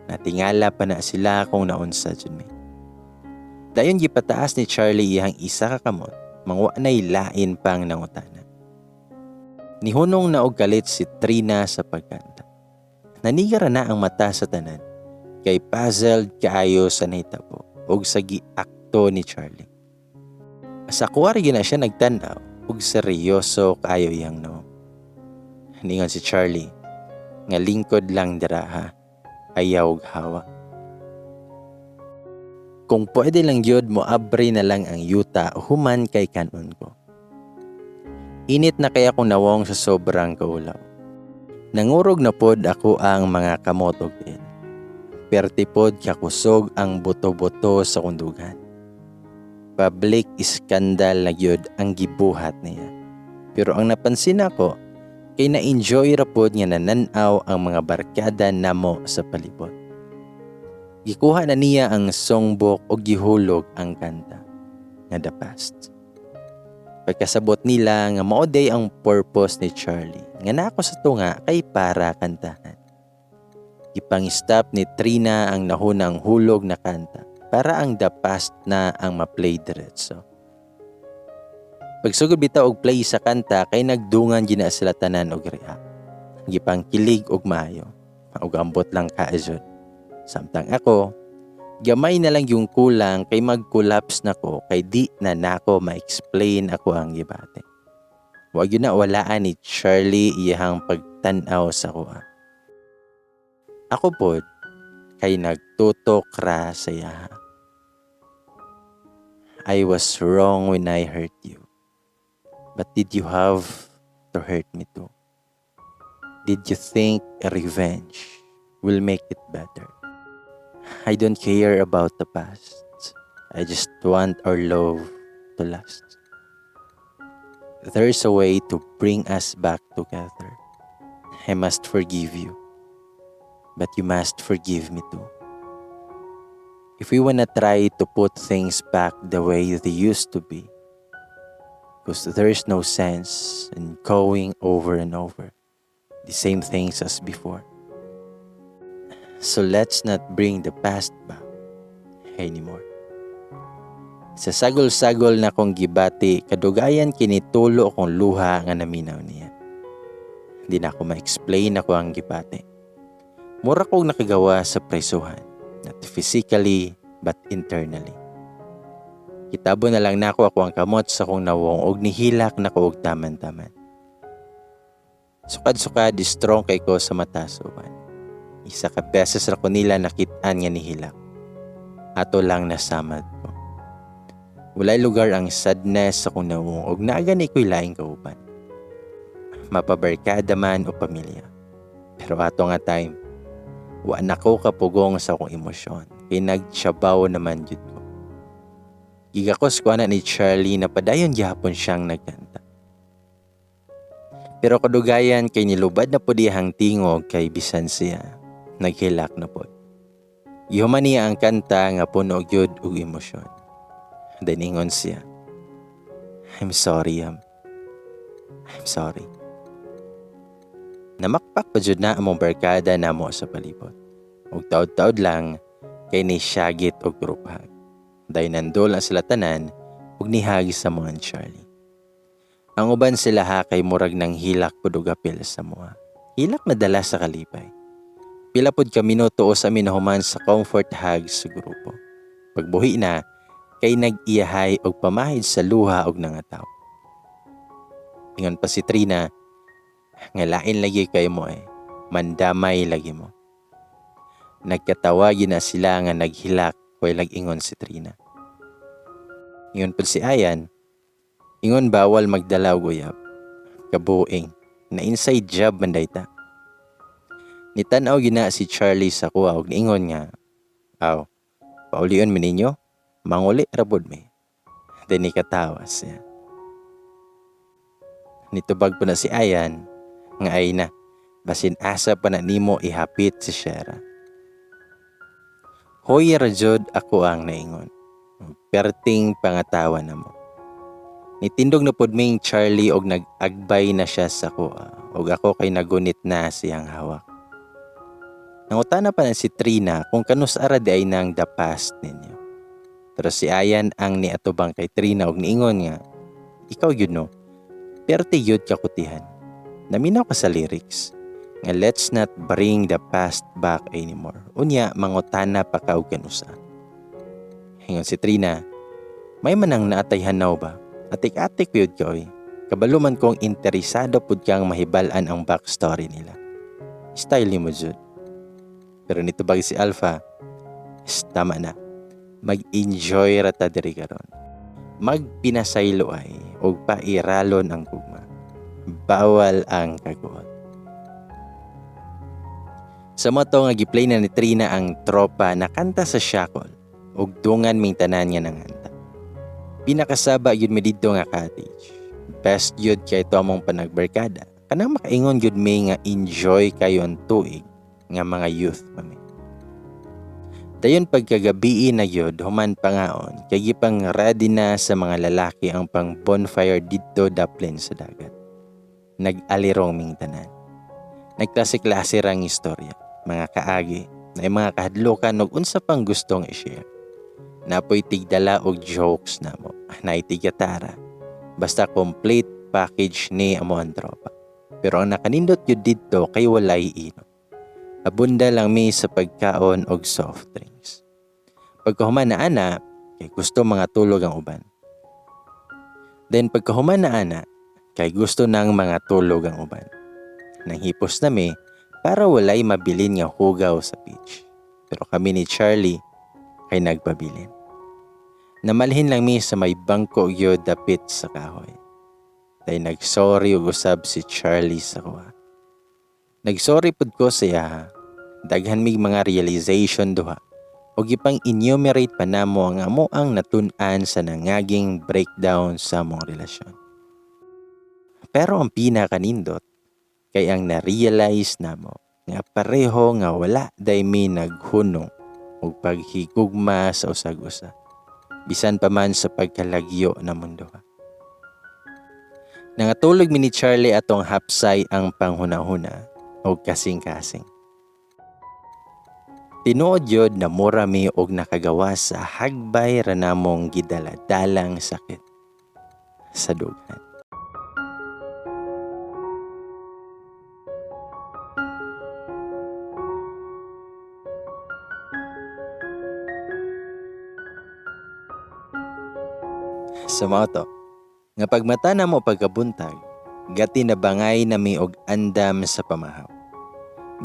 Natingala pa na sila kung naunsa jud mi. Dayon gipataas ni Charlie iyang isa ka kamot, mangwa na'y lain pang nangutana. Nihunong na og kalit si Trina sa pagkanta. Nanigara na ang mata sa tanan kay puzzled kaayo sa nahitabo og sa giakto ni Charlie. Sa kuwari gina siya nagtan-aw og seryoso kaayo iyang nawong. Ningon si Charlie nga lingkod lang dira ha, ayaw og hawa. Kung pwede lang gyud, mo abri na lang ang yuta human kay kanon ko. Init na kaya akong nawong sa sobrang kaulaw. Nangurog na pod ako ang mga kamot og tiil. Perti pod kakusog ang buto-buto sa kundugan. Public scandal na gyud ang gibuhat niya. Pero ang napansin ako, kay na-enjoy ra pod nga nananaw ang mga barkada namo sa palibot. Gikuha na niya ang songbook o gihulog ang kanta nga The Past. Pagkasabot nila nga mao day ang purpose ni Charlie nga nako sa tunga kay para kantahan. Gipang-stop ni Trina ang nahunang hulog na kanta para ang The Past na ang ma-play diretso. Pagsugod bitaw og play sa kanta kay nagdungan gina sila tanan og react. Gipangkilig og maayo. Og ambot lang kaazod. Samtang ako, gamay na lang yung kulang kay mag-collapse na ko kay di na nako ma-explain ako ang gibati. Wa gyud na walaan ni Charlie iyahang pagtan-aw sa kuha. Ako pod kay nagtutok ra sa iyaha. I was wrong when I hurt you. But did you have to hurt me too? Did you think revenge will make it better? I don't care about the past. I just want our love to last. There's a way to bring us back together. I must forgive you. But you must forgive me too. If we wanna try to put things back the way they used to be, because there's no sense in going over and over the same things as before. So let's not bring the past back anymore. Sa sagol-sagol na kong gibati, kadugayan kinitulo akong luha nga naminaw niya. Hindi na ako ma-explain ako ang gibati. Mura kong nakagawa sa presuhan, not physically but internally. Kitabo na lang nako ako ang kamot sa kong nawong og nihilak na ko og taman-taman. Sukad-sukad, strong kay ko sa mata sa uban. Isa ka beses ra ko nila nakit-an nga nihilak. Ato lang nasamad ko. Walay lugar ang sadness sa kong nawong og naa gani ko'y laing kauban. Mapabarkada man o pamilya. Pero ato nga time, wa na ko kapugong sa akong emosyon kay nagtsabaw naman jud ko. Gigakos ko ana ni Charlie na padayon gihapon siyang nagkanta. Pero kadugayan kay nilubad na pud iyang tingog kay bisan siya naghilak na pod. Gihuman niya ang kanta nga puno gyud og emosyon. Then ingon siya, "I'm sorry, Am. I'm sorry." Namakpak pa jud na among barkada namo sa palibot. Ug taod-taod lang kay ni syagit og group hug. Dayon nandol ang sila tanan ug nihag sa mga Charlie. Ang uban sila ha kay murag nang hilak pud og apil sa mua. Hilak na dala sa kalipay. Pila pud ka minuto sa amin nahuman sa comfort hug sa grupo. Pagbuhi na kay nag-iyahay og pamahid sa luha og nangataw. Ingon pa si Trina nga lain lagi kay mo eh. Mandamay lagi mo. Nagkatawa na sila nga naghilak way lag-ingon si Trina. Ingon pud si Ayan, ingon bawal magdala og uyab. Kabuing, na inside job man day ta. Nitan-aw gina si Charlie sa kuha og niingon nga, "Aw, paulion mi ninyo, manguli ra pod mi." Then nikatawa siya. Nitubag po na si Ayan, nga ay na, Basin asa pa na nimo ihapit si Shera. Hoy ra jud ako ang naingon. Perting pangatawa na mo. Nitindog na pod ming Charlie og nag-agbay na siya sa kuha og ako kay nagunit na siyang hawak. Nangutana pa na si Trina kung kanus ara di ay nang the past ninyo. Pero si Ayan ang niatubang kay Trina og niingon nga, ikaw yun no, perti yun kakutihan. Naminaw ka sa lyrics nga let's not bring the past back anymore. Unya, mangutana pa ka og kanusa. Ingon si Trina, may manang naatay hanaw ba? Atik-atik yun ka oy. Kabalo man kong interesado pud kang mahibal-an ang backstory nila. Style ni mo jud. Pero nitubag si Alpha, tama na. Mag-enjoy ra ta diri karon. Magpinasaylo ay og pairalon ang gugma. Bawal ang kaguot. Sa moto nga giplay na ni Trina ang tropa na kanta sa Shackle ug dungan ming tanan nga nanganta. Pinakasaba yun mi didto nga cottage. Best yun kay ito among panagbarkada. Kanang makaingon yun mi nga enjoy kayo ang tuig nga mga youth pa mi. Dayon pagkagabii na yun, human pangaon, kay gipang ready na sa mga lalaki ang pang bonfire didto daplin sa dagat. Nag-alirong ming tanan. Nagklase-klase rang istorya, mga kaagi, na mga kahadlukan og unsa pang gustong i-share. Napoy tigdala og jokes namo, naay tigatara. Basta complete package ni amo ang tropa. Pero ang nakanindot yun didto kay walay ino. Abunda lang mi sa pagkaon og soft drinks. Pagkahuman na ana, kay gusto mga tulog ang uban. Then pagkahuman na ana, kay gusto nang mga tulog ang uban. Nanghipos na mi para walay mabilin nga hugaw sa beach. Pero kami ni Charlie kay nagpabilin. Namalhin lang mi sa may bangko gyud dapit sa kahoy. Tay nagsorry ug usab si Charlie sa kuha. Nagsorry pud ko sa iya. Daghan mig mga realization duha. Og gipang enumerate pa namo ang amo ang natun-an sa nangaging breakdown sa among relasyon. Pero ang pinakanindot kay ang na-realize namo nga pareho nga wala day mi naghunong og paghigugma sa usag-usa. Bisan pa man sa pagkalagyo na mundo. Nangatulog mi ni Charlie atong hapsay ang panghunahuna og kasing-kasing. Tinuod yun na mura mi og nakagawa sa hagbay ra namong gidaladalang sakit sa dughan. Sa mao to, nga pagmata na mo pagkabuntag, gati na bangay na mi og andam sa pamahaw.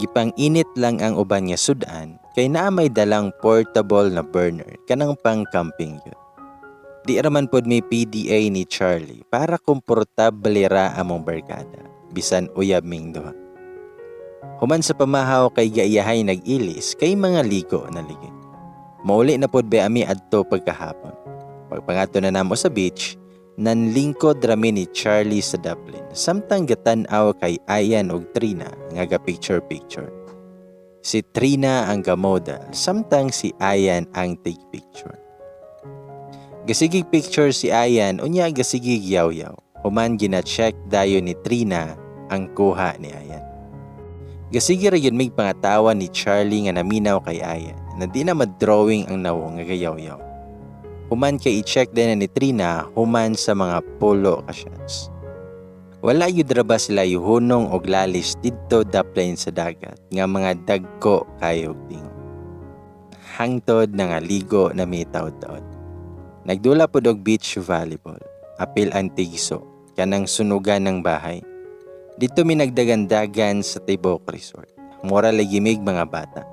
Gipang init lang ang uban nga sudan kay naa may dalang portable na burner kanang pang camping yun. Di ra man pod may PDA ni Charlie para komportable ra among barkada bisan uyab ming duha. Human sa pamahaw kay gaiyahay nag-ilis kay mga ligo na ligid. Mauli na pod ba ami adto pagkahapon. Pagpangato na namo sa beach, nanlingkod rami ni Charlie sa Dublin. Samtang gatan-aw kay Ayan og Trina nga ga picture-picture. Si Trina ang gamodel, samtang si Ayan ang take picture. Gasigig picture si Ayan, unya gasigig yaw-yaw. Human gina-check dayon ni Trina ang kuha ni Ayan. Gasigi ra yun mig pangatawa ni Charlie nga naminaw kay Ayan na di na ma-drawing ang nawong nga gayaw-yaw. Human kay i-check din na ni Trina human sa mga polo ka shots. Wala yun ra ba sila yuhunong og lalis didto daplain sa dagat nga mga dagko kayog tingo. Hangtod na nga ligo na may taod-taod. Nagdula pod og beach volleyball, apil ang tigso, kanang sunugan ng bahay. Dito mi nagdagandagan sa Tibok Resort. Mura lagi mig mga bata.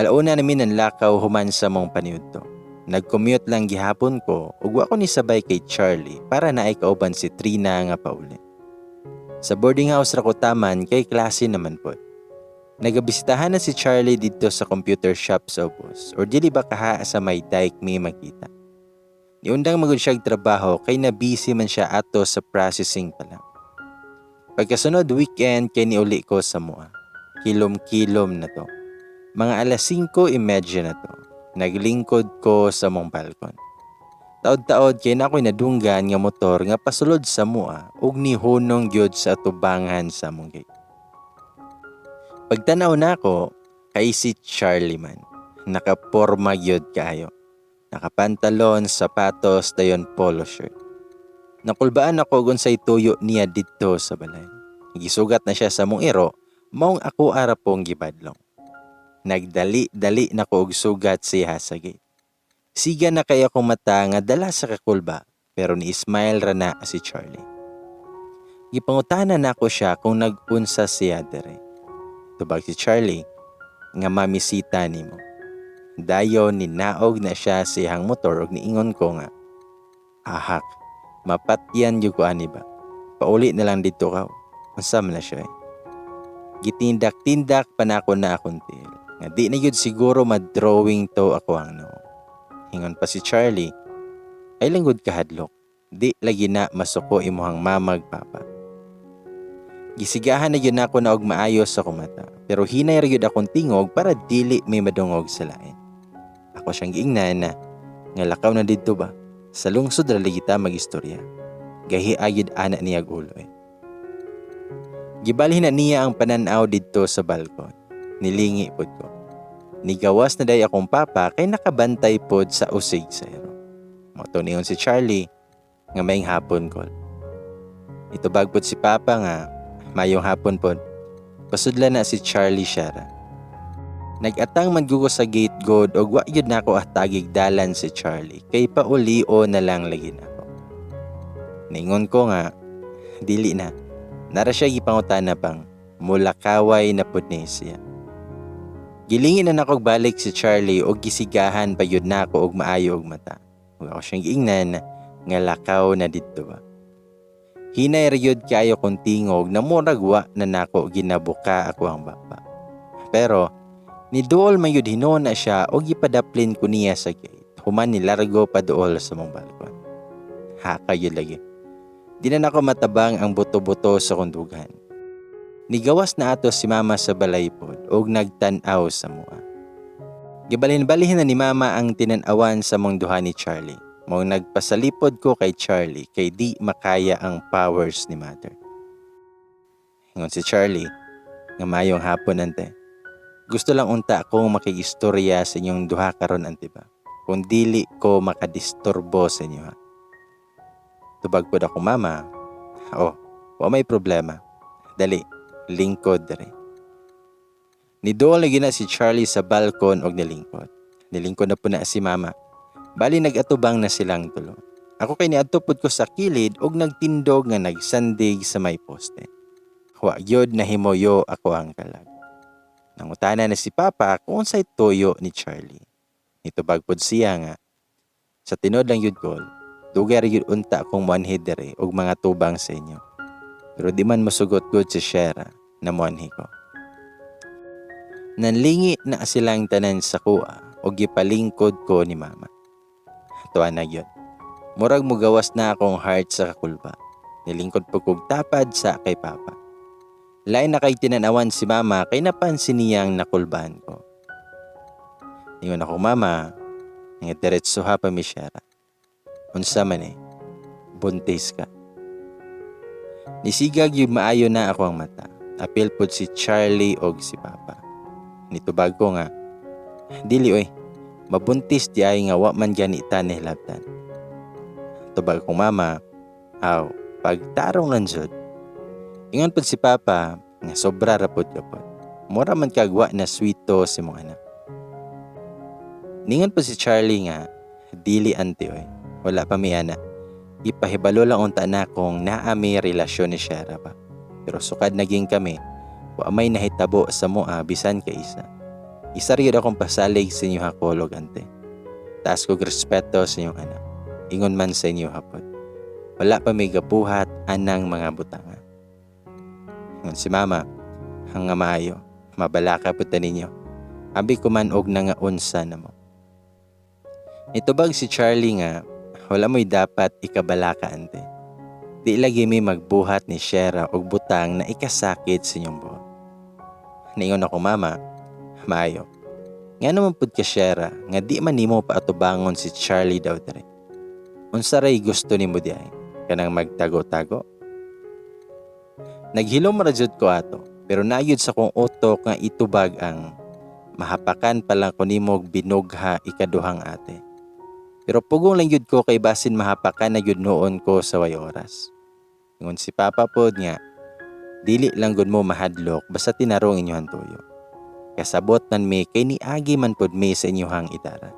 Alauna namin ang lakaw human sa mong paniudto. Nag-commute lang gihapon ko ug wa ko ni sabay kay Charlie para naay kauban si Trina nga pauli. Sa boarding house ra ko taman kay klase naman pod. Nagabisitahan na si Charlie didto sa computer shop sa ubos or dili ba kaha sa may dike mi magkita. Niundang magud siya og trabaho kay na busy man siya ato sa processing pa lang. Pagkasunod weekend kay niuli ko sa mua. Kilom-kilom na to. Mga alas 5:30 na to. Naglingkod ko sa mong balkon. Taod-taod kay na ako'y nadunggan nga motor nga pasulod sa mua ug nihunong gyud sa atubangan sa mong gate. Pagtanaw nako kay si Charlie man. Nakaporma gyud kaayo. Nakapantalon, sapatos, dayon polo shirt. Nakulbaan ako unsay tuyo niya didto sa balay. Gisugat na siya sa mong iro, maong ako ara pong gibadlong. Nagdali-dali na ko og sugat siya sa gate. Siga na kay akong mata nga dala sa kakulba, pero ni-smile ra na si Charlie. Gipangutana nako siya kung nag-unsa siya dere. Tubag si Charlie nga mamisita nimo. Dayon ninaog na siya sa iyang motor ug niingon ko nga, "Ahak, mapatyan gyud ko ani ba. Pauli na lang didto ka." Unsa man na siya eh. Gitindak-tindak pa nako na akong tiil. Nga di na gyud siguro ma-drawing to ako ang noo. Ingon pa si Charlie, "Ay lang gud kahadlok. Di lagi na masuko imuhang mamag papa." Gisigahan na gyud nako na og maayo sa akong mata, pero hinay ra gyud akong tingog para dili may madungog sa lain. Ako siyang giingnan na nga lakaw na didto ba. Sa lungsod ra lagi ta magistorya. Gahi gyud ana niya ulo eh. Gibalhin na niya ang pananaw didto sa balkon. Nilingi pod ko. Nigawas na day akong papa kay nakabantay pod sa usig sa ero. Mao to niingon si Charlie nga maayong hapon, kol. Itubag pod si papa nga mayong hapon pod. Pasudla na si Charlie Shara. Nag-atang man ko sa gate god og wa gyud nako hatagig dalan si Charlie kay pauli-o na lang lagi nako. Ningon ko nga dili na. Nara siya gipangutana pang mulakaway na pud ni siya. Gilingin na nako balik si Charlie og gisigahan pa gyud nako og maayo og mata. Ug ako siyang giingnan nga lakaw na didto ba. Hinay ra gyud kaayo kong tingog na murag wa na nako ginabuka ako ang baba. Pero niduol man gyud hinuon na siya og gipadaplin ko niya sa gate. Human nilargo pa duol sa mong balkon. Haka gyud lagi. Di na nako matabang ang buto-buto sa kong dughan. Nigawas na ato si mama sa balay pod og nagtan-aw sa mua. Gibalhin-balhin na ni mama ang tinan-awan sa mong duha ni Charlie. Mao nagpasalipod ko kay Charlie kay di makaya ang powers ni mother. Ingon si Charlie nga mayong hapon, ante. Gusto lang unta akong makigistorya sa inyong duha karon, ante ba. Kung dili ko makadisturbo sa inyo ha. Tubag pod ako mama. Oh, wa may problema. Dali, lingkod dere. Niduol na gina si Charlie sa balkon og nilingkod. Nilingkod na po na si mama. Bali nag-atubang na silang tulo. Ako kay niadto pod ko sa kilid og nagtindog nga nagsandig sa may poste. Wa gyud nahimoyo ako ang kalag. Nangutana na si Papa kung unsay tuyo ni Charlie. Nitubag pod siya nga sa tinod lang yun kol, dugay ra gyud unta akong moanhi dere og mga tubang sa inyo. Pero di man mosugot gud si Shera na moanhi ko. Nanlingi na silang tanan sa kuha og gipalingkod ko ni mama. Tuwa na gyud. Murag mugawas na akong heart sa kakulba. Nilingkod po kog tapad sa kay Papa. Lain na kay tinanawan si mama kay napansin niyang nakulbaan ko. Ingon ako mama, nga diretso ha pa mi Shera. Unsa man eh, buntis ka. Nisigag yung maayo na ako ang mata. Apil pod si Charlie og si Papa. Nitubag ko nga, dili oy, mabuntis di ay nga wa man gani ta nihilabtan. Tubag kong mama, aw, pagtarong lang jud. Ingon pod si Papa, nga sobra ra pod ka pod. Mura man kag wa na sweeto si mong anak. Ningon pod si Charlie nga, dili ante oy, wala pa mi ana. Ipahibalo lang unta na kung naa mi relasyon ni Shera ba. Pero sukad naging kami, wa may nahitabo sa mua bisan ka isa. Isa ra akong pasalig sa inyo hakolog ante. Taas kog respeto sa inyong anak. Ingon man sa inyo hapon. Wala pa may gabuhat anang mga butanga. Ingon si mama, hanga maayo, mabalaka pud ta ninyo. Abi ko man og nangaunsa na mo. Nitubag si Charlie nga, wala mo'y dapat ikabalaka ante. Di lagi mi magbuhat ni Shera og butang na ikasakit sa inyong buot. Niingon ako mama, maayo. Nga naman pud ka, Shera, nga di man nimo paatubangon si Charlie daw diri. Unsa ray gusto nimo diay? Kanang magtago-tago? Naghilom ra jud ko ato, pero nayod sa kong utok nga itubag ang mahapakan pa lang ko nimog binugha ikaduhang ate. Pero pugong lang yun ko kay basin mahapakan na yun noon ko sa way oras. Ingon si Papa pod nga, dili lang gud mo mahadlok basta tinarong inyong tuyo. Kasabot man mi kay niagi man pod mi sa inyuhang idara.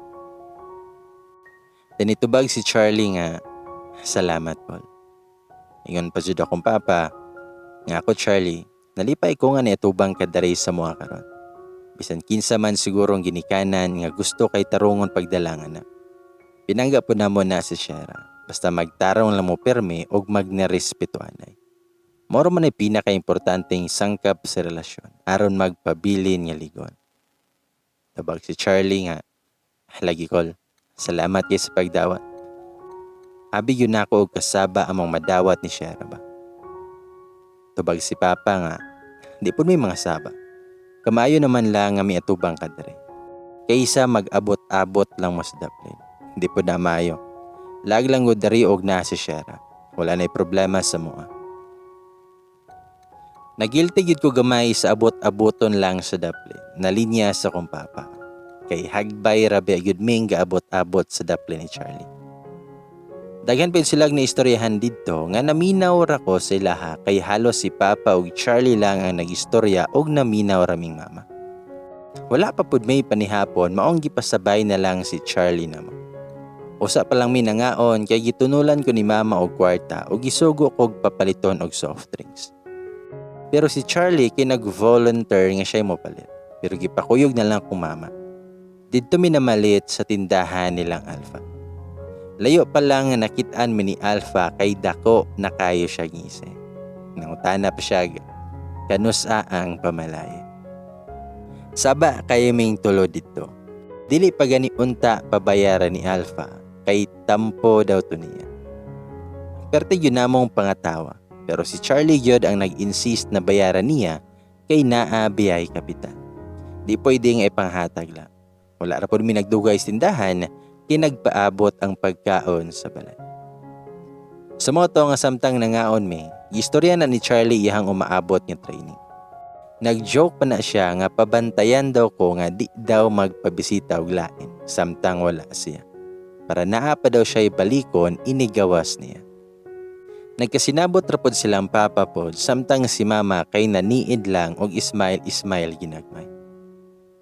Tinitubag si Charlie nga, salamat, Paul. Ingon pa jud akong papa, nga ako, Charlie, nalipay ko nga niatubang ka diri sa mua karon. Bisan kinsa man siguro ang ginikanan nga gusto kay tarungon pagdalangan na. Pinangga po namo na si Shera. Basta magtarong lang mo permi og magnarespeto anay. Moro man ay pinaka-importanteng sangkap sa relasyon aron magpabilin nga ligon. Tabag si Charlie nga, lagi kol, salamat kay sa pagdawat. Abi yun ako og kasaba among madawat ni Shera ba. Tubag si Papa nga, di po may mga saba. Kamayo naman lang nga miatubang ka diri. Kaysa mag-abot-abot lang mo sa daplin. Di po na maayo. Lag lang gud dari og na si Shera. Wala na'y problema sa mua. Nagilty gyud ko gamay sa abot-aboton lang sa daplin. Na linya sa kong papa. Kay hagbay rabi gyud ming gaabot-abot sa daplin ni Charlie. Daghan pa silag na istoryahan didto nga naminaw ra ko sa ilaha kay halos si Papa ug Charlie lang ang nagistorya og naminaw raming mama. Wala pa pud may panihapon maong gipasabay na lang si Charlie namo. Usa pa lang mi nangaon kay gitunulan ko ni mama og kwarta ug gisugo kog papaliton og soft drinks. Pero si Charlie kay nag-volunteer nga siya mopalit. Pero gipakuyog na lang kong mama. Didto mi namalit sa tindahan nilang Alpha. Layo pa lang nga nakit-an mi ni Alpha kay dako na kayo siya ngisi. Nangutana pa siya kanusa ang pamalay. Saba kayo ming tulo didto. Dili pa gani unta pabayaran ni Alpha kay tampo daw to niya. Perte yun namong pangatawa. Pero si Charlie gyud ang nag-insist na bayaran niya kay naa biyay kapitan. Di pwede nga ipanghatag lang. Wala ra pod mi nagdugay sa tindahan kay nagpaabot ang pagkaon sa balay. Sa moto nga samtang nangaon mi, gistorya na ni Charlie iyang umaabot nga training. Nag-joke pa na siya nga pabantayan daw ko nga di daw magpabisita og lain samtang wala siya. Para naa pa daw siya balikon inigawas niya. Nagkasinabot ra pod silang papa pod samtang si mama kay naniid lang og ismail-ismail ginagmay.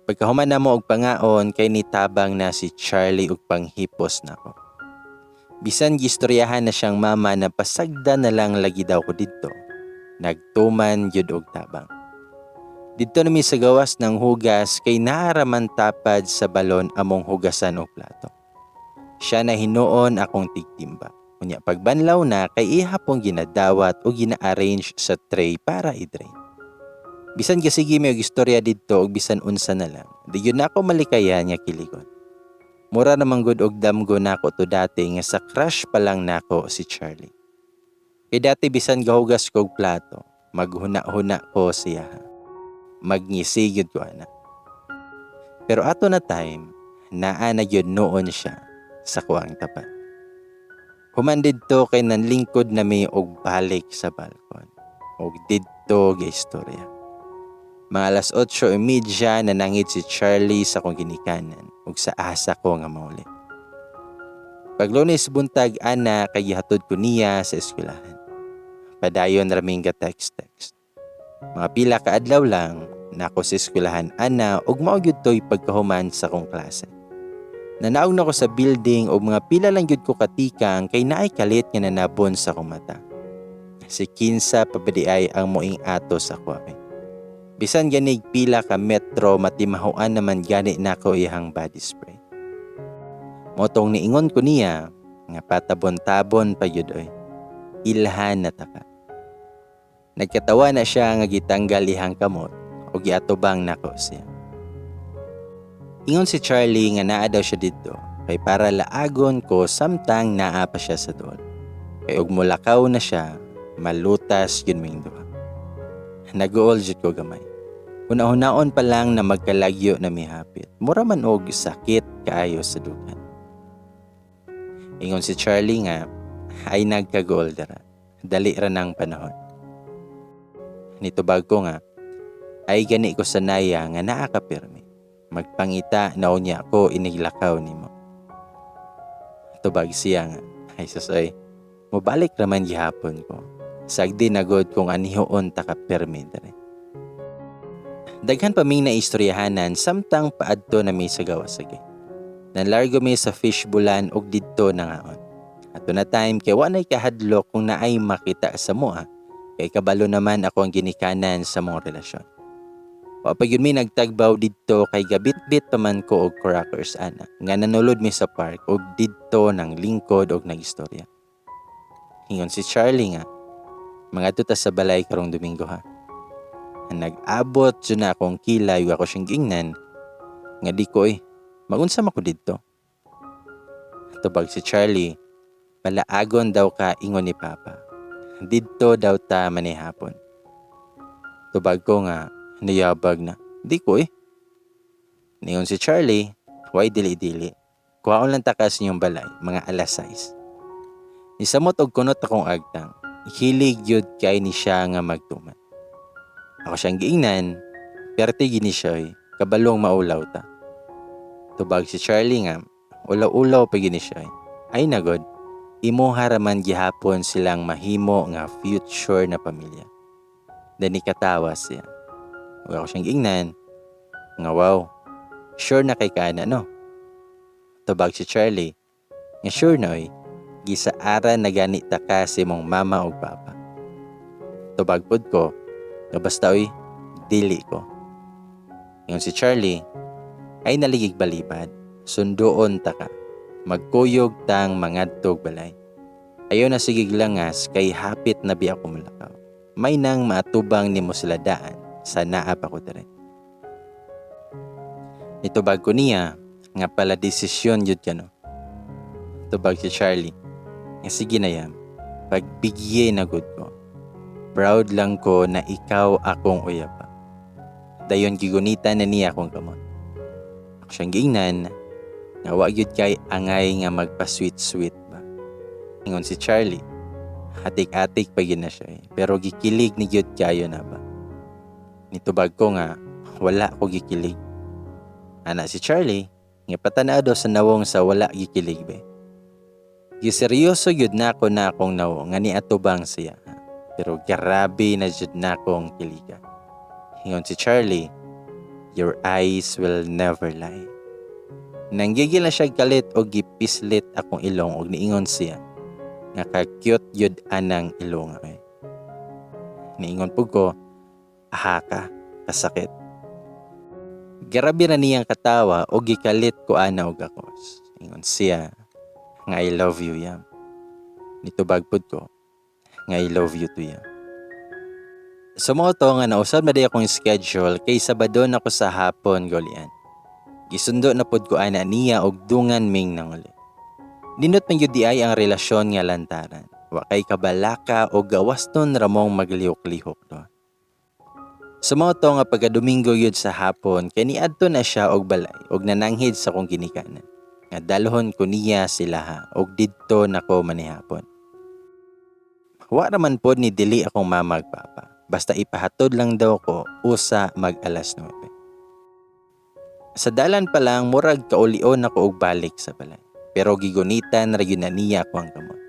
Pagkahuman namo og pangaon kay nitabang na si Charlie og panghipos nako. Bisan gistoryahan na siyang mama na pasagda na lang lagi daw ko didto. Nagtuman gyud og tabang. Didto nami sa gawas ng hugas kay naaraman tapad sa balon among hugasan og plato. Siya na hinuon akong tigtimba. Unya pagbanlaw na kay iha pong ginadawat o gina-arrange sa tray para i-drain. Bisan kasige may og istorya didto og bisan unsa na lang. Di yun ako malikayan nga kiligon. Mura namang gud og damgo nako to dati nga sa crush pa lang nako si Charlie. Kay dati bisan gahugas ko og plato, maghuna-huna ko siya. Magngisi gyud ko ana. Pero ato na time, naa na gyud noon siya sa kuang tapat. Human didto kay nanlingkod na mi og balik sa balkon. Og didto ga istorya. Mga alas 8:30 nanangid si Charlie sa akong ginikanan ug sa asa ko nga mauli. Pag Lunes buntag ana kay gihatod ko niya sa eskwelahan. Padayon raming ga text-text. Mga pila ka adlaw lang nako sa eskwelahan ana ug mao gyud toy pagkahuman sa akong klase. Nanaog na ko sa building og mga pila lang gyud ko katikang kay naay kalit nga nanabon sa akong mata. Si kinsa pa ba diay ang moing ato sa ako. Bisan ganig pila ka metro matimahuan naman gani nako iyang body spray. Motong niingon ko niya nga patabon-tabon pa gyud oy. Ilhan na taka. Nagkatawa na siya nga gitanggal iyang kamot o giatubang nako siya. Ingon si Charlie nga naa daw siya didto kay para laagon ko samtang naa pa siya sa dool. Kay og mulakaw na siya, malutas gyud ming duha. Naguol jud ko gamay. Una-unaon pa lang na magkalagyo na mihapit. Mura man og sakit kaayo sa dughan. Ingon si Charlie nga ay nagkaguol dara. Dali ra ng panahon. Nitubag ko nga ay gani ko sanaya nga naa ka pirmi. Magpangita na unya ko iniglakaw nimo. Tubag siya nga ay sasay, mobalik raman gihapon ko. Sagdi na gud kung anihoon ta ka pirmi dere. Daghan pa ming naistoryahanan samtang paadto na mi sa gawas sa gate. Nanlargo mi sa fishbulan og didto nangaon. Ato na time kay wa nay kahadlok kung naay makita sa moa kay kabalo naman ako ang ginikanan sa mong relasyon. Wa pa gyud mi nagtagbaw didto kay gabitbit pa man ko og crackers ana nga nanulod mi sa park og didto nang lingkod og nagistorya. Ingon si Charlie nga mangadto ta sa balay karong Domingo ha. Nag-abot jud na akong kilay ug ako siyang giingnan nga di ko eh magunsa man ko didto. Tubag si Charlie, palaagon daw ka ingon ni Papa. Didto daw ta manihapon. Tubag ko nga niyabag na, di ko eh. Ningon si Charlie, why dili-dili. Kuhaon lang ta ka sa inyong balay, mga alas 6. Nisamot og kunot akong agtang. Hilig yun kay ni siya nga magtuman. Ako siyang giingnan, perte gini siya eh, kabalong maulaw ta. Tubag si Charlie nga, ulaw-ulaw pa gini siya eh. Ay nagod, imuha raman gihapon silang mahimo nga future na pamilya. Dani katawa siya. Ug ako siyang giingnan, nga wow, sure na kay kana no. Tubag si Charlie, nga sure na oy, gisaara na gani ta ka sa imong mama ug papa. Tubag pod ko, nga basta oy, dili ko. Ingon si Charlie, ay naligig balibad, sunduon ta ka, magkuyog tang mangadtog balay. Ayaw na sigig langas kay hapit na biya ko mulakaw. May nang maatubang nimo sila daan sa naa pa ko dere. Nitubag ko niya nga pala desisyon yun kano. Tubag si Charlie nga sige na yam, pagbigye na gud ko. Proud lang ko na ikaw akong uyaba. Dayon gigunitan na niya akong kamot. Ako siyang giingnan nga wa gyud kay angay nga magpa-sweet-sweet ba. Ingon si Charlie, atik-atik pa gyud na siya eh. Pero gikilig ni gyud kayo na ba. Nitubag ko nga wala ko gikilig. Ana si Charlie, nga patanaw daw sa nawong sa wala gikilig be. Giseryoso gyud nako na akong nawong nga niatubang siya. Pero grabe na jud na akong kiliga. Ingon si Charlie, your eyes will never lie. Nanggigil na siya kalit og gipislit akong ilong og niingon siya nga ka-cute yun anang ilong ay. Niingon pug ko, aha ka, kasakit. Grabe na niyang katawa og gikalit ko ana og akos. Ingon siya nga I love you yam. Nitubag pud ko nga I love you too yam. Sumao to nga nausad man akong schedule kay Sabado na ko sa hapon golian. Gisundo na pud ko ana niya og dungan ming nanguli. Nindot man gyud di ay ang relasyon nga lantaran. Wa kay kabalaka o gawaston ramong maglihok-lihok do. Sumao to nga pagka Domingo gyud sa hapon kay niadto na siya og balay og nananghid sa kong ginikanan. Nga dalhon ko niya sila ha og didto nako manihapon. Wa raman pod ni dili akong mama ug papa. Basta ipahatod lang daw ko usa mag alas 9. Sa dalan pa lang murag kaulion ako og balik sa balay. Pero gigunitan ra gyud na niya ako ang kamot.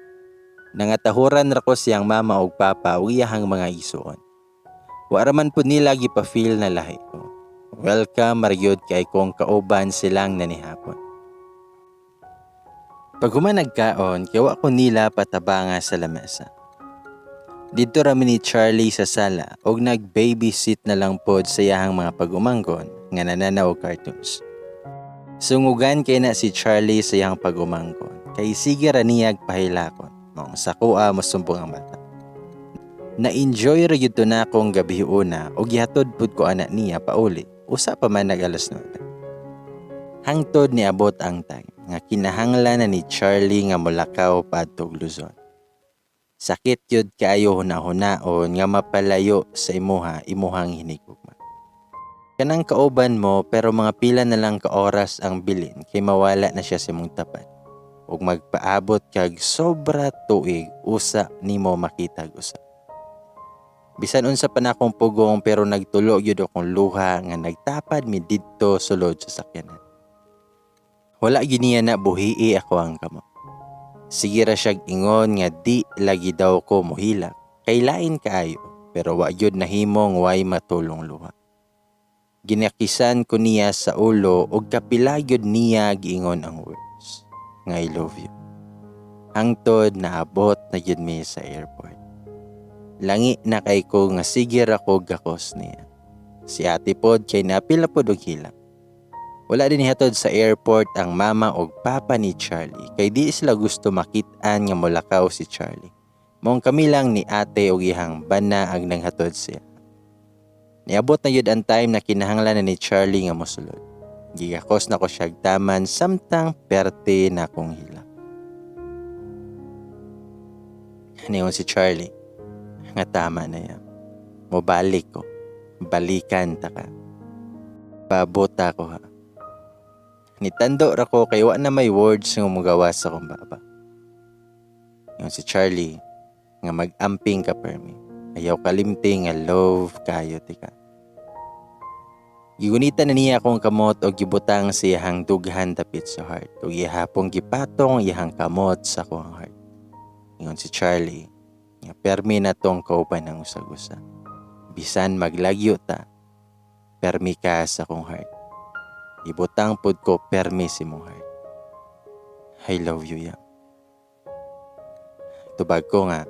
Nangatahuran ra ko siyang mama ug papa ug iyahang mga isuon. Wa ra man pud nila gipa-feel na lahi ko. Welcome ra gyud kay kong kauban silang nanihapon. Pag human nagkaon, kay wa ko nila patabanga sa lamesa. Didto ra mi ni Charlie sa sala og nag-babysit na lang pod sa iyahang mga pag-umangkon nga nananaw og cartoons. Sungugan kay na si Charlie sa iyang pag-umangkon kay sige ra niyag pahilakon mong sa kuha mosumbong ang bata. Na-enjoy ra gyud to na akong gabi una og gihatod pud ko ana niya pauli usa pa man nag alas 9. Hangtod niabot ang time nga kinahanglan na ni Charlie nga molakaw padtog Luzon. Sakit yun kaayo hunahunaon nga mapalayo sa imuha, imuhang hinigugma. Kanang kauban mo pero mga pila na lang ka oras ang bilin kay mawala na siya sa imong tapat. Ug magpaabot kag sobra tuig usa nimo makitag usa. Bisan unsa pa na akong pugong pero nagtulo gyud akong luha nga nagtapad mi didto sulod sa sakyanan. Wala gyud niya na buhii ako ang kamot. Sige ra siyag ingon nga di lagi daw ko mohilak kay lain kaayo pero wa gyud nahimong way matulong luha. Ginakisan ko niya sa ulo ug kapila gyud niya giingon ang words nga "I love you." Hangtod naabot na gyud mi sa airport. Langi na kay ko nga sige ra ko gakos niya. Si ate pod kay napila pod og hilak. Wala din nihatod sa airport ang mama og papa ni Charlie kay di sila gusto makit-an nga molakaw si Charlie. Maong kami lang ni ate og iyang bana ang nanghatod siya. Niabot na yun ang time na kinahanglan na ni Charlie nga mosulod. Gigakos na ko siya taman samtang perte na akong hilak. Niingon si Charlie nga tama na yan. Mobalik ko. Balikan ta ka. Pabuta ko ha. Nitando ra ko kay wa na may words nga mugawas sa akong baba. Ingon si Charlie nga mag-amping ka permi. Ayaw kalimti nga love kayo tika. Gigunita na niya akong kamot og gibutang sa iyahang dughan dapit sa heart ug ihapong gipatong iyahang kamot sa akong heart. Ingon si Charlie nga permi na tong kauban ang usag-usa. Bisan maglagyo ta, permi ka sa akong heart. Ibutang pod ko permi sa imong heart. I love you, Yam. Tubag ko nga,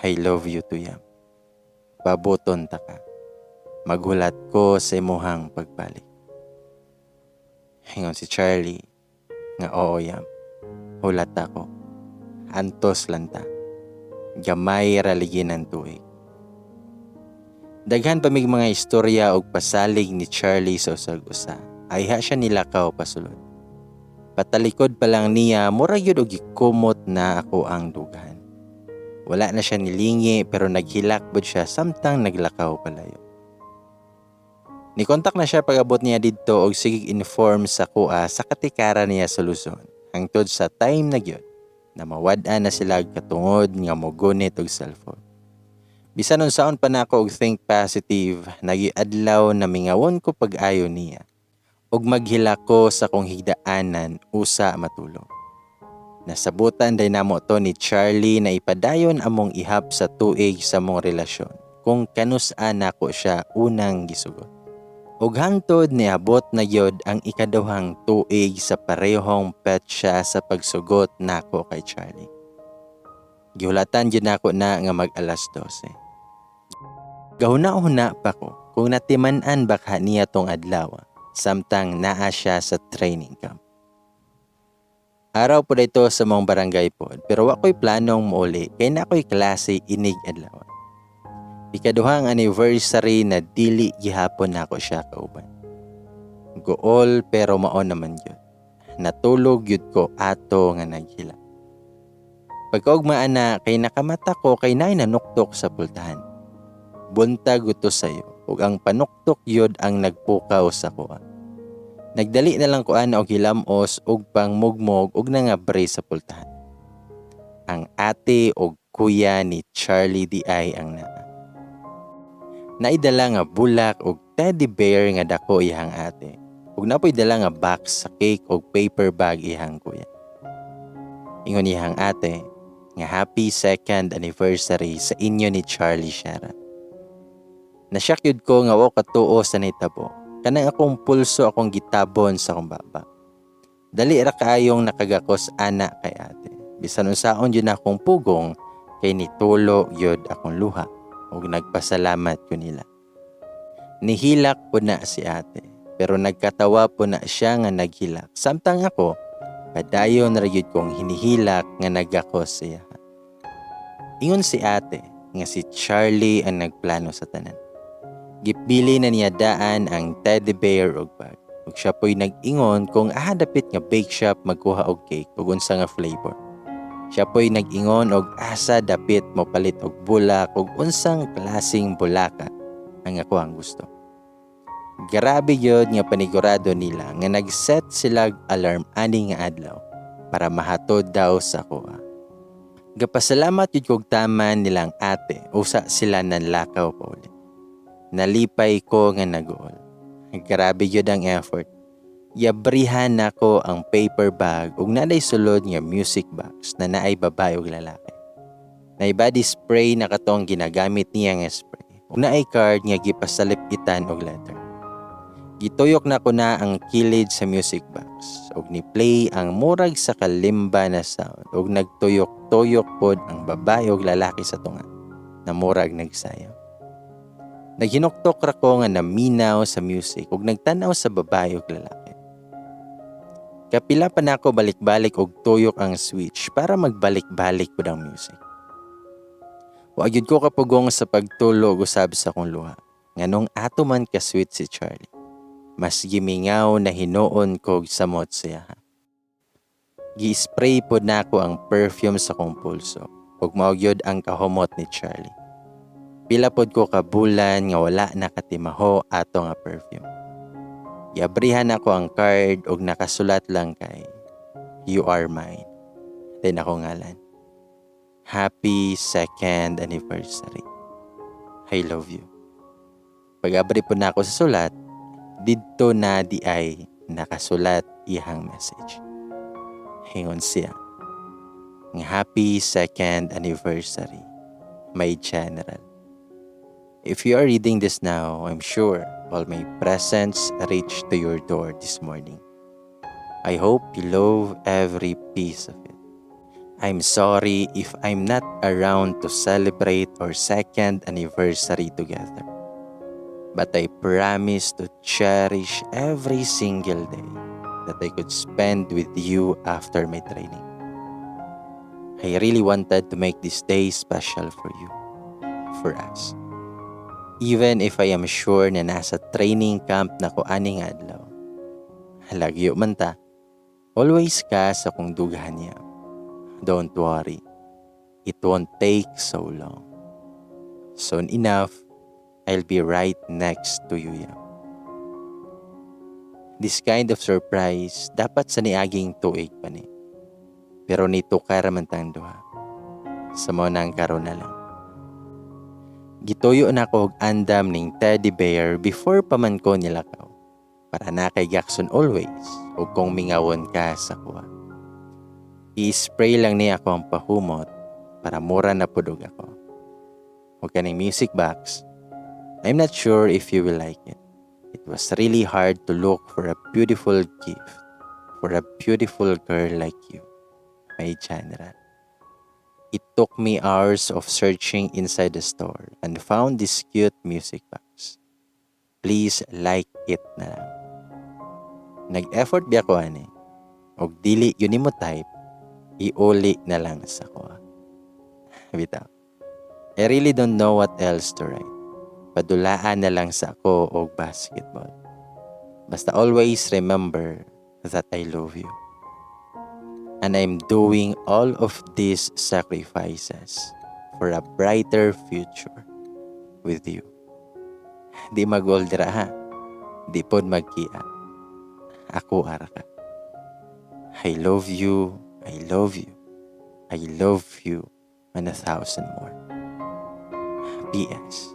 "I love you too, Yam. Pabuton ta ka. Maghulat ko sa imuhang pagbalik." Ingon si Charlie nga oo, Yam. Hulat ako. Antos lang ta. Gamay ra ligi ng tuig. Daghan pa mig mga istorya og pasalig ni Charlie sa usag-usa. Ayha siya nilakaw pasulod. Patalikod pa lang niya, mura gyud og gikumot na ako ang dughan. Wala na siya nilingi pero naghilak pod siya samtang naglakaw palayo. Nikontak na siya pag-abot niya didto og sige inform sa kuha sa katikara niya sa Luzon. Hangtod sa time na gyud na mawad-an na sila katungod nga mogunit og cellphone. Bisan unsaon pa nako og think positive, nagiadlaw na mingawon ko pag-ayo niya ug maghilak ko sa kong higdaanan usa matulog. Nasabutan day namo to ni Charlie na ipadayon among ihap sa tuig sa mong relasyon kung kanus-a nako siya unang gisugot. Ug hangtod niabot na gyud ang ikaduhang tuig sa parehong petsa sa pagsugot nako kay Charlie. Gihulatan gyud nako na nga mag alas 12. Gahuna-huna pa ko kung natiman-an baka niya tong adlaw samtang naa siya sa training camp. Araw po ito sa mong barangay pod pero wa ko'y planong muuli kay na ko'y klase inig adlaw. Ikaduhang anniversary na dili gihapon nako siya kauban. Gool pero mao naman gyud. Natulog gyud ko ato nga naghila. Pagkaugma ana kay nakamata ko kay naay nanuktok sa pultahan. Buntag to sayo ug ang panuktok yod ang nagpukaw sa kuha. Nagdali na lang ko ana og hilamos og pangmugmog og nangabre sa pultahan. Ang ate og kuya ni Charlie di ay ang naa. Naidala nga bulak og teddy bear nga dako iyang ate. Ug napoy dala nga box sa cake og paper bag iyang kuya. Ingon iyang ate nga happy second anniversary sa inyo ni Charlie Shara. Nasyak yun ko nga wa katuo sa nitabo. Kanang akong pulso akong gitabon sa akong baba. Dali ra kaayong nakagakos ana kay ate. Bisan unsaon yun akong pugong kay nitulo yun akong luha ug nagpasalamat ko nila. Nihilak po na si ate pero nagkatawa po na siya nga naghilak. Samtang ako, padayon ra gyud kong hinihilak nga nagakos siya. Ingon si ate nga si Charlie ang nagplano sa tanan. Gipili na niya daan ang teddy bear og bag. Ug siya po'y nag-ingon kung aha dapit nga bake shop magkuha og cake ug unsa nga flavor. Siya po'y nag-ingon og asa dapit mo palit og bulak og unsang klaseng bulaka ang ako ang gusto. Grabe gyud nga panigurado nila nga nag-set sila alarm ani nga adlaw para mahatod daw sa akoa. Gapasalamat gyud kog taman nilang ate usa sila nanlakaw pauli. Nalipay ko nga naguol. Grabe gyud ang effort. Yabrihan nako ang paper bag ug naay sulod nga music box na naay babae ug lalaki. Naay body spray na katong ginagamit niya nga spray. Ug naay card nga gipasalip-itan og letter. Gituyok nako na ang kilid sa music box ug ni-play ang murag sa kalimba na sound ug nagtuyok-tuyok pod ang babae ug lalaki sa tunga na murag nagsayaw. Naghinuktok ra ko nga naminaw sa music ug nagtan-aw sa babae ug lalaki. Kapila pa nako balik-balik og tuyok ang switch para magbalik-balik pud ang music. Wa gyud ko kapugong sa pagtulog usab sa akong luha. Nganong ato man ka sweet si Charlie. Mas gimingaw na hinuon kog samot siya. Gi-spray pod nako ang perfume sa akong pulso ug mao gyud ang kahumot ni Charlie. Pila pod ko ka bulan nga wala nakatimaho ato nga perfume. Giabrihan nako ang card ug nakasulat lang kay "You are mine." Then ako ngalan. "Happy second anniversary. I love you." Pag-abri po nako sa sulat, didto na di ay nakasulat iyang message. Ingon siya nga, "Happy second anniversary, my general. If you are reading this now, I'm sure all my presents reached to your door this morning. I hope you love every piece of it. I'm sorry if I'm not around to celebrate our second anniversary together. But I promise to cherish every single day that I could spend with you after my training. I really wanted to make this day special for you, for us. Even if I am sure na nasa training camp na ko aning adlaw. Lagyo man ta, always ka sa kong dughan niya. Don't worry, it won't take so long. Soon enough, I'll be right next to you, Yam." This kind of surprise dapat sa niaging tuig pa ni. Pero nito man tang duha. Sa mao nang karon na lang. Gituyo nako og andam ning teddy bear before pa man ko nilakaw. Para na kay gakson always ug kung mingawon ka sa kuha. I-spray lang niya ako ang pahumot para mura na pud og ako. Ug kaning music box, I'm not sure if you will like it. It was really hard to look for a beautiful gift for a beautiful girl like you, my general. It took me hours of searching inside the store and found this cute music box. Please like it na lang. Nag-effort biya ko ani. Og dili yun mo type, iuli na lang sa ko. Bitaw. I really don't know what else to write. Padulaan na lang sa ako og basketball. Basta always remember that I love you. And I'm doing all of these sacrifices for a brighter future with you. Di mag-old dira ha. Di pod magkia. Ako ara ka. I love you, I love you, I love you, and a thousand more. P.S.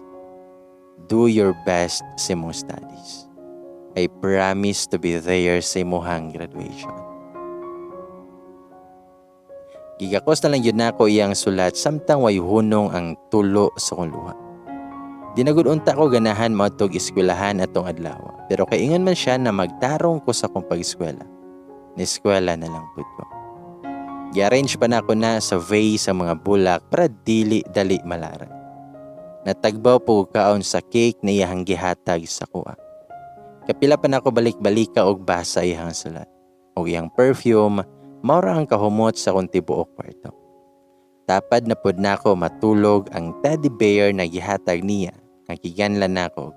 Do your best sa imong studies. I promise to be there sa imong graduation. Gigakos na lang yun nako iyang sulat samtang way hunong ang tulo sa kong luha. Di na gud unta ko ganahan moadtog eskwelahan atong adlaw. Pero kay ingon man siya na magtarong ko sa akong pag-eskwela. Ni-eskwela na lang pud ko. Gi-arrange pa nako na sa vase ang mga bulak para dili dali malaran. Natagbaw po kaon sa cake na iyang gihatag sa kuha. Kapila pa nako balik-balika og basa iyang sulat. Og iyang perfume, mao ra ang kahumot sa akong tibuok kwarto. Tapad na pud nako matulog ang teddy bear na gihatag niya nga giganlan nako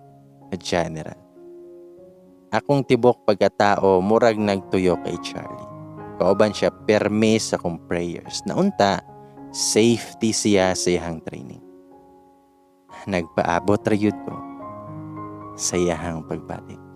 general. Akong tibok pagkatao murag nagtuyo kay Charlie. Kauban siya perme sa akong prayers. Na unta, safety siya sa iyahang training. Nagpaabot ra gyud ko sa iyahang pagbalik.